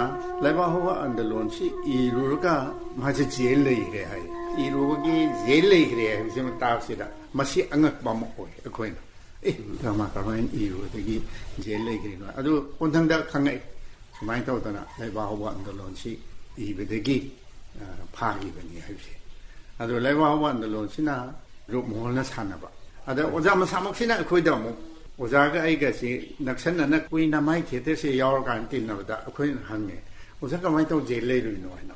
ꯂꯩꯕꯥꯛ ꯍꯧꯕ ꯑꯟꯗꯂꯣꯟꯁꯤ ꯏꯔꯨꯔꯒ ꯃꯥꯁꯦ ꯖꯦꯜ ꯂꯩꯈ꯭ꯔꯦ ꯍꯥꯏ꯫ ꯏꯔꯨꯕꯒꯤ ꯖꯦꯜ ꯂꯩꯈ꯭ꯔꯦ ꯍꯥꯏꯕꯁꯤ ꯃꯇꯥꯛꯁꯤꯗ ꯃꯁꯤ ꯑꯉꯛꯄ ꯑꯃ ꯑꯣꯏ꯫ ꯑꯩꯈꯣꯏꯅ ꯑꯦ, ꯗ꯭ꯔꯃꯥ ꯀꯃꯥꯏꯅ ꯏꯔꯨꯕꯗꯒꯤ ꯖꯦꯜ ꯂꯩꯈ꯭ꯔꯤꯅꯣ? ꯑꯗꯨ ꯀꯣꯟꯊꯪꯗ ꯈꯪꯉꯛꯏ꯫ ꯁꯨꯃꯥꯏꯅ ꯇꯧꯗꯅ ꯂꯩꯕꯥꯛ ꯍꯧꯕ ꯑꯟꯗꯣꯂꯣꯟꯁꯤ ꯏꯕꯗꯒꯤ, ꯑ, ꯐꯥꯈꯤꯕꯅꯤ ꯍꯥꯏꯕꯁꯦ꯫ ꯑꯗꯣ ꯂꯩꯕꯥꯛ ꯍꯧꯕ ꯑꯟꯗꯣꯂꯣꯟꯁꯤꯅ ꯔꯨꯞꯃꯣꯍꯣꯜꯅ ꯁꯥꯟꯅꯕ꯫ ꯑꯗ ꯑꯣꯖꯥ ꯃꯁꯥꯃꯛꯁꯤꯅ ꯑꯩꯈꯣꯏꯗ ꯑꯃꯨꯛ, ꯑꯣꯖꯥꯒ ꯑꯩꯒꯁꯤ ꯅꯛꯁꯟꯅꯅ ꯀꯨꯏꯅ ꯃꯥꯏ theatre ꯁꯦ ꯌꯥꯎꯔꯀꯥꯟꯗ ꯇꯤꯟꯅꯕꯗ ꯑꯩꯈꯣꯏꯅ ꯍꯪꯉꯦ, "ꯑꯣꯖꯥ ꯀꯃꯥꯏꯅ ꯇꯧ ꯖꯦꯜ ꯂꯩꯔꯨꯏꯅꯣ?" ꯍꯥꯏꯅ꯫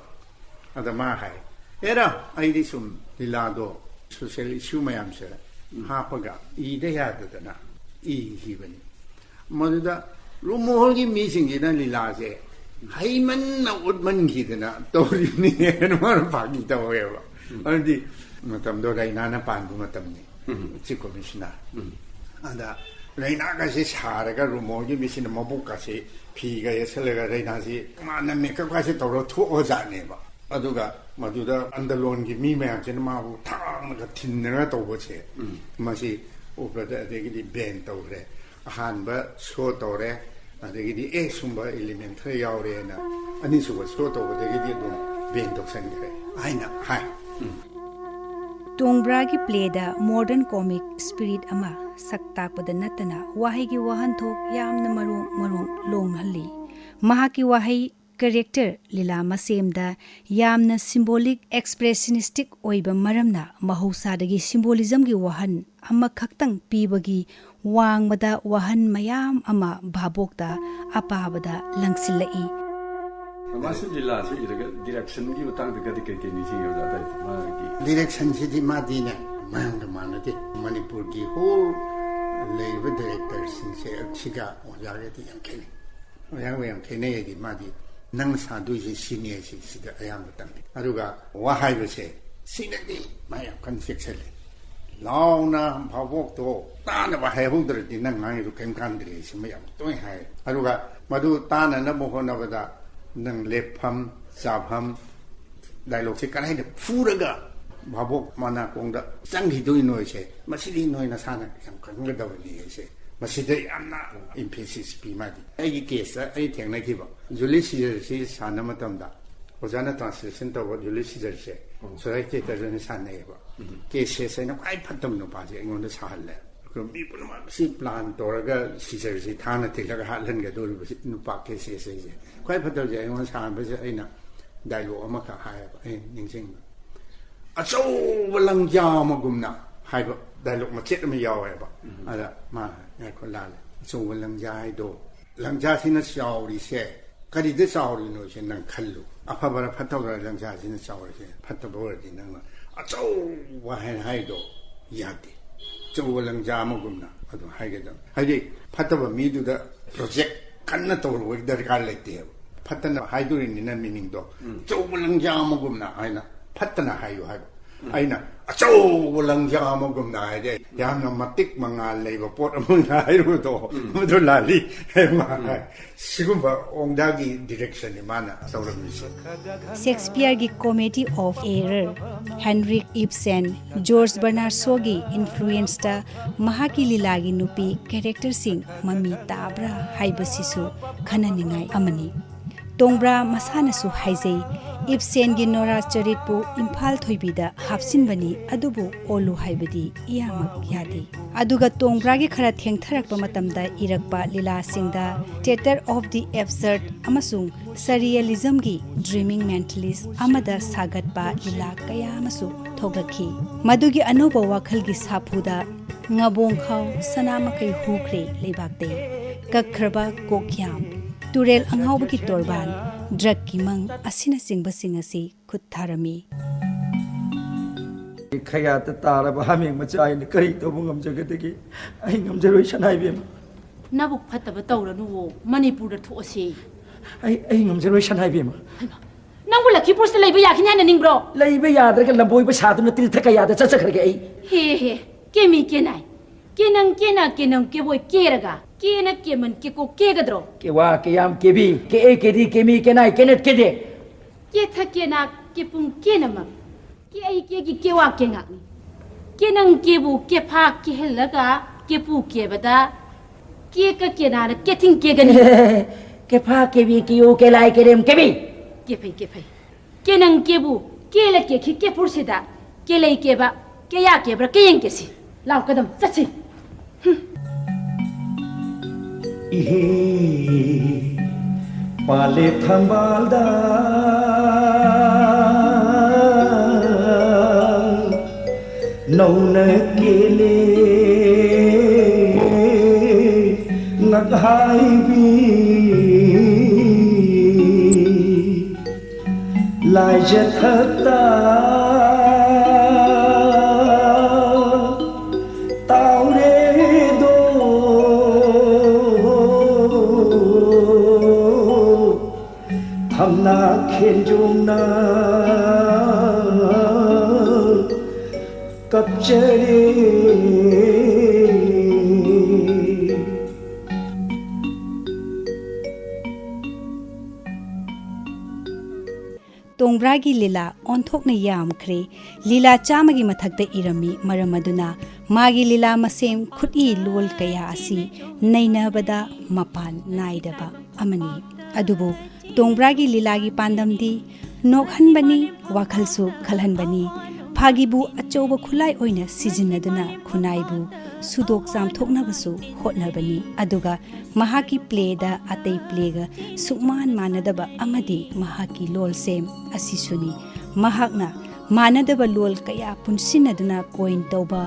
ꯑꯗ ꯃꯥ ꯍꯥꯏ, "ꯑꯦꯔꯥ, ꯑꯩꯗꯤ ꯁꯨꯝ ꯂꯤꯂꯥꯗꯣ, social issue ꯃꯌꯥꯝꯁꯦ ꯍꯥꯞꯄꯒ ꯏꯗ ꯌꯥꯗꯗꯅ ꯏꯈꯤꯕꯅꯤ꯫ ꯃꯗꯨꯗ ꯔꯨꯃꯣꯍꯣꯜꯒꯤ ꯃꯤꯁꯤꯡꯁꯤꯅ ꯂꯤꯂꯥꯁꯦ ꯍꯩꯃꯟꯅ ꯎꯠꯃꯟꯈꯤꯗꯅ ꯇꯧꯔꯤꯕꯅꯤ" ꯍꯥꯏꯅ ꯃꯥꯅ ꯐꯥꯒꯤ ꯇꯧꯋꯦꯕ꯫ ꯑꯗꯨꯗꯤ ꯃꯇꯝꯗꯣ ꯔꯩꯅꯥꯅ ꯄꯥꯟꯕ ꯃꯇꯝꯅꯤ, Chief Commissioner꯫ ꯑꯗ ꯔꯩꯅꯥꯒꯁꯦ ꯁꯥꯔꯒ ꯔꯨꯃꯣꯍꯣꯜꯒꯤ ꯃꯤꯁꯤꯅ ꯃꯕꯨꯛꯀꯁꯦ ꯐꯤꯒ ꯌꯦꯠꯁꯜꯂꯒ ꯔꯩꯅꯥꯁꯤ ꯃꯥꯅ makeup ꯀꯥꯁꯦ ꯇꯧꯔ ꯊꯣꯛꯑꯖꯥꯠꯅꯦꯕ꯫ ꯑꯗꯨꯒ ꯃꯗꯨꯗ ꯑꯟꯗꯂꯣꯟꯒꯤ ꯃꯤ ꯃꯌꯥꯝꯁꯤꯅ ꯃꯥꯕꯨ ꯊꯥꯡꯅꯒ ꯊꯤꯟꯅꯒ ꯇꯧꯕꯁꯦ, ꯃꯁꯤ ꯎꯕꯗ ꯑꯗꯒꯤꯗꯤ ban ꯇꯧꯈ꯭ꯔꯦ꯫ ꯑꯍꯥꯟꯕ show ꯇꯧꯔꯦ, ꯑꯗꯒꯤꯗꯤ ꯑꯦ, ꯁꯨꯝꯕ element ꯈꯔ ꯌꯥꯎꯔꯦꯅ ꯑꯅꯤꯁꯨꯕ show ꯇꯧꯕꯗꯒꯤꯗꯤ ꯑꯗꯨꯝ ban ꯇꯧꯁꯟꯈ꯭ꯔꯦ ꯍꯥꯏꯅ ꯍꯥꯏ꯫ ꯇꯣꯡꯕ꯭ꯔꯥꯒꯤ play ꯗ modern comic spirit ꯑꯃ ꯁꯛ ꯇꯥꯛꯄꯗ ꯅꯠꯇꯅ ꯋꯥꯍꯩꯒꯤ ꯋꯥꯍꯟꯊꯣꯛ ꯌꯥꯝꯅ ꯃꯔꯣꯡ ꯃꯔꯣꯡ ꯂꯣꯡꯍꯜꯂꯤ꯫ ꯃꯍꯥꯛꯀꯤ ꯋꯥꯍꯩ ꯀꯦꯔꯦꯛꯇꯔ ꯂꯤꯂꯥ ꯃꯁꯦꯝꯗ ꯌꯥꯝꯅ ꯁꯤꯝꯕꯣꯂꯤꯛ ꯑꯦꯛꯁꯄ꯭ꯔꯦꯁꯅꯤꯁꯇꯤꯛ ꯑꯣꯏꯕ ꯃꯔꯝꯅ ꯃꯍꯧꯁꯥꯗꯒꯤ ꯁꯤꯝꯕꯣꯂꯤꯖꯝꯒꯤ ꯋꯥꯍꯟ ꯑꯃꯈꯛꯇꯪ ꯄꯤꯕꯒꯤ ꯋꯥꯡꯃꯗ ꯋꯥꯍꯟ ꯃꯌꯥꯝ ꯑꯃ ꯚꯥꯕꯣꯛꯇ ꯑꯄꯥꯕꯗ ꯂꯪꯁꯤꯜꯂꯛꯏ꯫ ꯃꯥꯁꯤ ꯂꯤꯂꯥꯁꯤ ꯏꯔꯒ ꯗꯤꯔꯦꯛꯁꯟꯒꯤ ꯃꯇꯥꯡꯗ ꯀꯔꯤ ꯀꯔꯤ ꯀꯔꯤ ꯅꯤꯡꯁꯤꯡꯉꯦ ꯑꯣꯖꯥ ꯑꯇꯩ ꯃꯥꯒꯤ? ꯗꯤꯔꯦꯛꯁꯟꯁꯤꯗꯤ ꯃꯥꯗꯤꯅꯦ ꯃꯌꯥꯝꯒ ꯃꯥꯟꯅꯗꯦ꯫ ꯃꯅꯤꯄꯨꯔꯒꯤ ꯍꯣꯜ ꯂꯩꯔꯤꯕ ꯗꯤꯔꯦꯛꯇꯔꯁꯤꯡꯁꯦ ꯁꯤꯒ ꯑꯣꯖꯥꯒꯗꯤ ꯌꯥꯝ ꯈꯦꯠꯅꯩ꯫ ꯑꯣꯖꯥꯒ ꯌꯥꯝ ꯈꯦꯠꯅꯩ ꯍꯥꯏꯗꯤ ꯃꯥꯗꯤ ꯅꯪ ꯁꯥꯗꯣꯏꯁꯦ ꯁꯤꯅꯤ ꯍꯥꯏꯁꯤ ꯁꯤꯗ ꯑꯌꯥꯝꯕ ꯇꯝꯃꯤ꯫ ꯑꯗꯨꯒ ꯋꯥ ꯍꯥꯏꯕꯁꯦ ꯁꯤꯅꯗꯤ ꯃꯥ ꯌꯥꯝ ꯀꯟꯅ ꯆꯦꯛꯁꯤꯜꯂꯦ꯫ ꯂꯥꯎꯅ ꯚꯥꯕꯣꯛꯇꯣ ꯇꯥꯅꯕ ꯍꯥꯏꯍꯧꯗ꯭ꯔꯗꯤ ꯅꯪ ꯉꯥꯡꯉꯤꯗꯣ ꯀꯔꯤꯝ ꯀꯥꯟꯗ꯭ꯔꯦ ꯁꯤꯃ ꯌꯥꯝ ꯇꯣꯏꯅ ꯍꯥꯏ꯫ ꯑꯗꯨꯒ ꯃꯗꯨ ꯇꯥꯅꯅꯕ ꯍꯣꯠꯅꯕꯗ ꯅꯪ ꯂꯦꯞꯐꯝ ꯆꯥꯐꯝ ꯗꯥꯏꯂꯣꯛꯁꯦ ꯀꯗꯥꯏꯗ ꯐꯨꯔꯒ ꯚꯥꯕꯣꯛ ꯃꯅꯥꯀꯣꯡꯗ ꯆꯪꯈꯤꯗꯣꯏꯅꯣꯁꯦ ꯃꯁꯤꯗꯤ ꯅꯣꯏ ꯅꯁꯥꯅ ꯌꯥꯝ ꯈꯪꯒꯗꯕꯅꯤ ꯍꯥꯏꯁꯦ꯫ ꯃꯁꯤꯗ ꯌꯥꯝꯅ ꯏꯝꯐꯦꯁꯤꯁ ꯄꯤ ꯃꯥꯗꯤ꯫ ꯑꯩꯒꯤ ꯀꯦꯁꯇ ꯑꯩ ꯊꯦꯡꯅꯈꯤꯕ ꯖꯨꯂꯤꯌꯁ ꯁꯤꯖꯔꯁꯤ ꯁꯥꯟꯅ ꯃꯇꯝꯗ ꯑꯣꯖꯥꯅ ꯇ꯭ꯔꯥꯟꯁꯂꯦꯁꯟ ꯇꯧꯕ ꯖꯨꯂꯤꯌꯁ ꯁꯤꯖꯔꯁꯦ ꯁꯣꯔꯥꯏ ꯊꯤꯌꯦꯇꯔꯗꯅ ꯁꯥꯟꯅꯩꯌꯦꯕ꯫ ꯀꯦꯁꯦꯁ ꯑꯩꯅ ꯈ꯭ꯋꯥꯏ ꯐꯠꯇꯕ ꯅꯨꯄꯥꯁꯦ ꯑꯩꯉꯣꯟꯗ ꯁꯥꯍꯜꯂꯦ꯫ ꯑꯩꯈꯣꯏ ꯃꯤ ꯄꯨꯝꯅꯃꯛꯁꯤ ꯄ꯭ꯂꯥꯟ ꯇꯧꯔꯒ ꯁꯤꯖꯔꯁꯤ ꯊꯥꯅ ꯊꯤꯜꯂꯒ ꯍꯥꯠꯍꯟꯒꯗꯧꯔꯤꯕꯁꯤ ꯅꯨꯄꯥ ꯀꯦꯁꯦꯁ ꯑꯩꯁꯦ ꯈ꯭ꯋꯥꯏ ꯐꯠꯇꯕꯁꯦ ꯑꯩꯉꯣꯟꯗ ꯁꯥꯍꯟꯕꯁꯦ ꯑꯩꯅ ꯗꯥꯏꯂꯣꯛ ꯑꯃꯈꯛ ꯍꯥꯏꯌꯦꯕ ꯑꯩ ꯅꯤꯡꯁꯤꯡꯕ꯫ "ꯑꯆꯧꯕ ꯂꯪꯖꯥ ꯑꯃꯒꯨꯝꯅ" ꯍꯥꯏꯕ ꯗꯥꯏꯂꯣꯛ ꯃꯆꯦꯠ ꯑꯃ ꯌꯥꯎꯋꯦꯕ꯫ ꯑꯗ ꯃꯥ ꯉꯥꯏꯈꯣ ꯂꯥꯜꯂꯦ꯫ "ꯑꯆꯧꯕ ꯂꯪꯖꯥ ꯍꯥꯏꯗꯣ ꯂꯪꯖꯥꯁꯤꯅ ꯆꯥꯎꯔꯤꯁꯦ ꯀꯔꯤꯗ ꯆꯥꯎꯔꯤꯅꯣꯁꯦ ꯅꯪ ꯈꯜꯂꯨ꯫ ꯑꯐꯕꯔ ꯐꯠꯇꯕꯔ ꯂꯪꯖꯥꯁꯤꯅ ꯆꯥꯎꯔꯤꯁꯦ? ꯐꯠꯇꯕ ꯑꯣꯏꯔꯗꯤ ꯅꯪꯅ ꯑꯆꯧꯕ ꯍꯥꯏꯅ ꯍꯥꯏꯗꯣ ꯌꯥꯗꯦ꯫ ꯑꯆꯧꯕ ꯂꯪꯖꯥ ꯑꯃꯒꯨꯝꯅ ꯑꯗꯨꯝ ꯍꯥꯏꯒꯗꯕꯅꯤ꯫ ꯍꯥꯏꯗꯤ ꯐꯠꯇꯕ ꯃꯤꯗꯨꯗ ꯄ꯭ꯔꯣꯖꯦꯛ ꯀꯟꯅ ꯇꯧꯔꯨꯕꯒꯤ ꯗꯔꯀꯥꯔ ꯂꯩꯇꯦꯕ꯫ ꯐꯠꯇꯅ ꯍꯥꯏꯗꯣꯔꯤꯅꯤꯅ ꯃꯤꯅꯤꯡꯗꯣ ꯑꯆꯧꯕ ꯂꯪꯖꯥ ꯑꯃꯒꯨꯝꯅ ꯍꯥꯏꯅ ꯐꯠꯇꯅ ꯍꯥꯏꯌꯨ ꯍꯥꯏꯕ꯫ ꯑꯩꯅ ꯑꯆꯧꯕ ꯂꯪꯖꯥ ꯑꯃꯒꯨꯝꯅ ꯍꯥꯏꯗꯤ ꯌꯥꯝꯅ ꯃꯇꯤꯛ ꯃꯉꯥꯜ ꯂꯩꯕ ꯄꯣꯠ ꯑꯃꯒꯨꯝꯅ ꯍꯥꯏꯔꯨꯕꯗꯣ ꯃꯗꯨ ꯂꯥꯜꯂꯤ ꯍꯥꯏꯕ ꯃꯥ ꯍꯥꯏ꯫ ꯁꯤꯒꯨꯝꯕ ꯑꯣꯡꯗꯥꯒꯤ ꯗꯤꯔꯦꯛꯁꯟꯅꯤ ꯃꯥꯅ ꯇꯧꯔꯝꯃꯤꯁꯦ꯫ ꯁꯦꯛꯁꯄꯤꯌꯔꯒꯤ Comedy of Error, ꯍꯦꯟꯔꯤꯛ ꯏꯕꯁꯦꯟ, ꯖꯣꯔꯖ ꯕꯔꯅꯥꯔꯗ ꯁꯣꯒꯤ ꯏꯟꯐ꯭ꯂꯨꯌꯦꯟꯁꯇ ꯃꯍꯥꯛꯀꯤ ꯂꯤꯂꯥꯒꯤ ꯅꯨꯄꯤ ꯀꯦꯔꯦꯛꯇꯔꯁꯤꯡ ꯃꯃꯤ ꯇꯥꯕ꯭ꯔꯥ ꯍꯥꯏꯕꯁꯤꯁꯨ ꯈꯟꯅꯅꯤꯡꯉꯥꯏ ꯑꯃꯅꯤ꯫ ꯇꯣꯡꯕ꯭ꯔꯥ ꯃꯁꯥꯅꯁꯨ ꯍꯥꯏꯖꯩ, ꯏꯕꯁꯦꯟꯒꯤ ꯅꯣꯔꯥ ꯆꯔꯤꯠꯄꯨ ꯏꯝꯐꯥꯜ ꯊꯣꯏꯕꯤꯗ ꯍꯥꯞꯆꯤꯟꯕꯅꯤ, ꯑꯗꯨꯕꯨ ꯑꯣꯜꯂꯨ ꯍꯥꯏꯕꯗꯤ ꯏꯌꯥꯃꯛ ꯌꯥꯗꯦ꯫ ꯑꯗꯨꯒ ꯇꯣꯡꯕ꯭ꯔꯥꯒꯤ ꯈꯔ ꯊꯦꯡꯊꯔꯛꯄ ꯃꯇꯝꯗ ꯏꯔꯛꯄ ꯂꯤꯂꯥꯁꯤꯡꯗ Theatre of the Absurd ꯑꯃꯁꯨꯡ Surrealismꯒꯤ Dreaming Mentalist ꯑꯃꯗ ꯁꯥꯒꯠꯄ ꯂꯤꯂꯥ ꯀꯌꯥ ꯑꯃꯁꯨ ꯊꯣꯛꯂꯛꯈꯤ꯫ ꯃꯗꯨꯒꯤ ꯑꯅꯧꯕ ꯋꯥꯈꯜꯒꯤ ꯁꯥꯐꯨꯗ ꯉꯕꯣꯡꯈꯥꯎ, ꯁꯅꯥ ꯃꯀꯩ ꯍꯨꯈ꯭ꯔꯦ ꯂꯩꯕꯥꯛꯇꯩ, ꯀꯛꯈ꯭ꯔꯕ ꯀꯣꯛꯌꯥꯝ, ꯇꯨꯔꯦꯜ ꯑꯉꯥꯎꯕꯒꯤ ꯇꯣꯔꯕꯥꯟ, ꯗ꯭ꯔꯒꯀꯤ ꯃꯪ ꯑꯁꯤꯅꯆꯤꯡꯕꯁꯤꯡ ꯑꯁꯤ ꯈꯨꯠ ꯊꯥꯔꯝꯃꯤ꯫ ꯈꯌꯥꯠꯇ ꯇꯥꯔꯕ ꯍꯥꯃꯦꯡ ꯃꯆꯥ ꯑꯩꯅ ꯀꯔꯤ ꯇꯧꯕ ꯉꯝꯖꯒꯗꯒꯦ? ꯑꯩ ꯉꯝꯖꯔꯣꯏ, ꯁꯅꯥꯏꯕꯦꯝꯃ꯫ ꯅꯕꯨꯛ ꯐꯠꯇꯕ ꯇꯧꯔꯅꯨꯋꯣ, ꯃꯅꯤꯄꯨꯔꯗ ꯊꯣꯛꯑꯁꯦ꯫ ꯑꯩ ꯑꯩ ꯉꯝꯖꯔꯣꯏ, ꯁꯅꯥꯏꯕꯦꯝꯃ꯫ ꯍꯩꯃꯥ, ꯅꯪꯕꯨ ꯂꯈꯤꯄꯨꯔꯁꯤꯗ ꯂꯩꯕ ꯌꯥꯈꯤꯅꯤ ꯍꯥꯏꯅ ꯅꯤꯡꯕ꯭ꯔꯣ? ꯂꯩꯕ ꯌꯥꯗ꯭ꯔꯒ ꯂꯝꯕꯣꯏꯕ ꯁꯥꯗꯨꯅ ꯇꯤꯔꯊ ꯀꯌꯥꯗ ꯆꯠꯆꯈ꯭ꯔꯒꯦ ꯑꯩ꯫ ꯍꯦ ꯍꯦ, ꯀꯦꯃꯤ ꯀꯦꯅꯥꯏ, ꯀꯦꯅꯪ ꯀꯦꯅ ꯀꯦꯅꯪ ꯀꯦꯕꯣꯏ ꯀꯦꯔꯒ, ꯀꯦꯅ ꯀꯦꯃꯟ ꯀꯦꯀꯣ ꯀꯦꯒꯗ꯭ꯔꯣ? ꯀꯦꯋꯥ ꯀꯦꯌꯥꯝ ꯀꯦꯕꯤ, ꯀꯦꯑꯦ ꯀꯦꯗꯤ, ꯀꯦꯃꯤ ꯀꯦꯅꯥꯏ ꯀꯦꯅꯠ ꯀꯦꯗꯦ꯫ ꯀꯦꯊ ꯀꯦꯅꯥꯛ, ꯀꯦꯄꯨꯡ ꯀꯦꯅꯃꯛ, ꯀꯦꯑꯩ ꯀꯦꯒꯤ ꯀꯦꯋꯥ ꯀꯦꯉꯥꯛꯅꯤ꯫ ꯀꯦꯅꯪ ꯀꯦꯕꯨ ꯀꯦꯐꯥ ꯀꯦꯍꯜꯂꯒ, ꯀꯦꯄꯨ ꯀꯦꯕꯗ, ꯀꯦꯀ ꯀꯦꯅꯥꯅ ꯀꯦꯊꯤꯡ ꯀꯦꯒꯅꯤ꯫ ꯀꯦꯐꯥ ꯀꯦꯕꯤ, ꯀꯦꯌꯨ ꯀꯦꯂꯥꯏ ꯀꯦꯔꯦꯝ ꯀꯦꯕꯤ꯫ ꯀꯦꯐꯩ, ꯀꯦꯐꯩ꯫ ꯀꯦꯅꯪ ꯀꯦꯕꯨ ꯀꯦꯂ ꯀꯦꯈꯤ ꯀꯦꯐꯨꯔꯁꯤꯗ, ꯀꯦꯂꯩ ꯀꯦꯕ, ꯀꯦꯌꯥ ꯀꯦꯕ꯭ꯔꯥ ꯀꯦꯌꯦꯡ ꯀꯦꯁꯤ꯫ ꯂꯥꯎ ꯀꯗꯝ ꯆꯠꯁꯤ꯫ ꯏꯍꯦ ꯄꯥꯂꯦ ꯊꯝꯕꯥꯜꯗ ꯅꯧꯅ ꯀꯦꯂꯦ ꯉꯛꯍꯥꯏꯕꯤ꯫ ꯂꯥꯏꯖꯊꯛꯇ ꯇꯥꯎꯔꯦꯗꯣ ꯊꯝꯅꯥ ꯈꯦꯟꯖꯣꯡꯅ ꯀꯞꯆꯔꯦ꯫ ꯇꯣꯡꯕ꯭ꯔꯥꯒꯤ ꯂꯤꯂꯥ ꯑꯣꯟꯊꯣꯛꯅ ꯌꯥꯝꯈ꯭ꯔꯦ꯫ ꯂꯤꯂꯥ ꯆꯥꯝꯃꯒꯤ ꯃꯊꯛꯇ ꯏꯔꯝꯃꯤ꯫ ꯃꯔꯝ ꯑꯗꯨꯅ ꯃꯥꯒꯤ ꯂꯤꯂꯥ ꯃꯁꯦꯝ ꯈꯨꯠꯏ ꯂꯣꯜ ꯀꯌꯥ ꯑꯁꯤ ꯅꯩꯅꯕꯗ ꯃꯄꯥꯟ ꯅꯥꯏꯗꯕ ꯑꯃꯅꯤ꯫ ꯑꯗꯨꯕꯨ ꯇꯣꯡꯕ꯭ꯔꯥꯒꯤ ꯂꯤꯂꯥꯒꯤ ꯄꯥꯟꯗꯝꯗꯤ ꯅꯣꯛꯍꯟꯕꯅꯤ, ꯋꯥꯈꯜꯁꯨ ꯈꯜꯍꯟꯕꯅꯤ꯫ ꯐꯥꯒꯤꯕꯨ ꯑꯆꯧꯕ ꯈꯨꯠꯂꯥꯏ ꯑꯣꯏꯅ ꯁꯤꯖꯤꯟꯅꯗꯨꯅ ꯈꯨꯟꯅꯥꯏꯕꯨ ꯁꯨꯗꯣꯛ ꯆꯥꯝꯊꯣꯛꯅꯕꯁꯨ ꯍꯣꯠꯅꯕꯅꯤ꯫ ꯑꯗꯨꯒ ꯃꯍꯥꯛꯀꯤ ꯄ꯭ꯂꯦꯗ ꯑꯇꯩ ꯄ꯭ꯂꯦꯒ ꯁꯨꯛꯃꯥꯟ ꯃꯥꯟꯅꯗꯕ ꯑꯃꯗꯤ ꯃꯍꯥꯛꯀꯤ ꯂꯣꯜꯁꯦꯝ ꯑꯁꯤꯁꯨꯅꯤ꯫ ꯃꯍꯥꯛꯅ ꯃꯥꯟꯅꯗꯕ ꯂꯣꯜ ꯀꯌꯥ ꯄꯨꯟꯁꯤꯟꯅꯗꯨꯅ ꯀꯣꯏꯟ ꯇꯧꯕ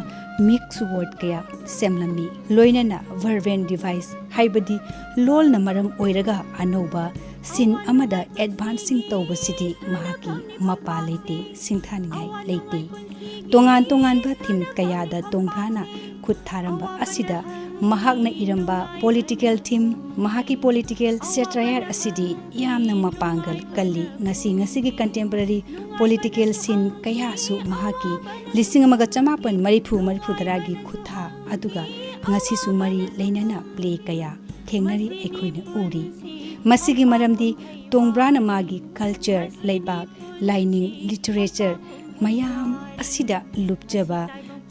ꯃꯤꯛꯁ ꯋꯥꯔꯗ ꯀꯌꯥ ꯁꯦꯝꯂꯝꯃꯤ꯫ ꯂꯣꯏꯅꯅ ꯚꯔꯕꯦꯟ ꯗꯤꯚꯥꯏꯁ, ꯍꯥꯏꯕꯗꯤ ꯂꯣꯜꯅ ꯃꯔꯝ ꯑꯣꯏꯔꯒ ꯑꯅꯧꯕ ꯁꯤꯟ ꯑꯃꯗ ꯑꯦꯗꯚꯥꯟꯁꯤꯡ ꯇꯧꯕꯁꯤꯗꯤ ꯃꯍꯥꯛꯀꯤ ꯃꯄꯥ ꯂꯩꯇꯦ, ꯁꯤꯡꯊꯥꯅꯤꯡꯉꯥꯏ ꯂꯩꯇꯦ꯫ ꯇꯣꯉꯥꯟ ꯇꯣꯉꯥꯟꯕ ꯊꯤꯝ ꯀꯌꯥꯗ ꯇꯣꯡꯕ꯭ꯔꯥꯅ ꯈꯨꯠ ꯊꯥꯔꯝꯕ ꯑꯁꯤꯗ ꯃꯍꯥꯛꯅ ꯏꯔꯝꯕ ꯄꯣꯂꯤꯇꯤꯀꯦꯜ ꯊꯤꯝ, ꯃꯍꯥꯛꯀꯤ ꯄꯣꯂꯤꯇꯤꯀꯦꯜ ꯁꯦꯇꯥꯌꯔ ꯑꯁꯤꯗꯤ ꯌꯥꯝꯅ ꯃꯄꯥꯡꯒꯜ ꯀꯜꯂꯤ꯫ ꯉꯁꯤ ꯉꯁꯤꯒꯤ ꯀꯟꯇꯦꯝꯄꯔꯔꯤ ꯄꯣꯂꯤꯇꯤꯀꯦꯜ ꯁꯤꯟ ꯀꯌꯥꯁꯨ ꯃꯍꯥꯛꯀꯤ ꯂꯤꯁꯤꯡ ꯑꯃꯒ ꯆꯃꯥꯄꯟ ꯃꯔꯤꯐꯨ ꯃꯔꯤꯐꯨ ꯇꯔꯥꯒꯤ ꯈꯨꯠꯊꯥ ꯑꯗꯨꯒ ꯉꯁꯤꯁꯨ ꯃꯔꯤ ꯂꯩꯅꯅ ꯄ꯭ꯂꯦ ꯀꯌꯥ ꯊꯦꯡꯅꯔꯤ, ꯑꯩꯈꯣꯏꯅ ꯎꯔꯤ꯫ ꯃꯁꯤꯒꯤ ꯃꯔꯝꯗꯤ ꯇꯣꯡꯕ꯭ꯔꯥꯅ ꯃꯥꯒꯤ ꯀꯜꯆꯔ, ꯂꯩꯕꯥꯛ, ꯂꯥꯏꯅꯤꯡ, ꯂꯤꯇꯔꯦꯆꯔ ꯃꯌꯥꯝ ꯑꯁꯤꯗ ꯂꯨꯞꯆꯕ,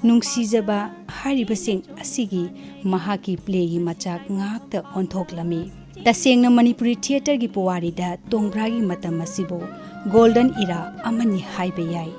ꯅꯨꯡꯁꯤꯖꯕ ꯍꯥꯏꯔꯤꯕꯁꯤꯡ ꯑꯁꯤꯒꯤ ꯃꯍꯥꯛꯀꯤ ꯄ꯭ꯂꯦꯒꯤ ꯃꯆꯥꯛ ꯉꯥꯛꯇ ꯑꯣꯟꯊꯣꯛꯂꯝꯃꯤ꯫ ꯇꯁꯦꯡꯅ ꯃꯅꯤꯄꯨꯔꯤ ꯊꯤꯌꯦꯇꯔꯒꯤ ꯄꯨꯋꯥꯔꯤꯗ ꯇꯣꯡꯕ꯭ꯔꯥꯒꯤ ꯃꯇꯝ ꯑꯁꯤꯕꯨ ꯒꯣꯜꯗꯟ ꯏꯔꯥ ꯑꯃꯅꯤ ꯍꯥꯏꯕ ꯌꯥꯏ꯫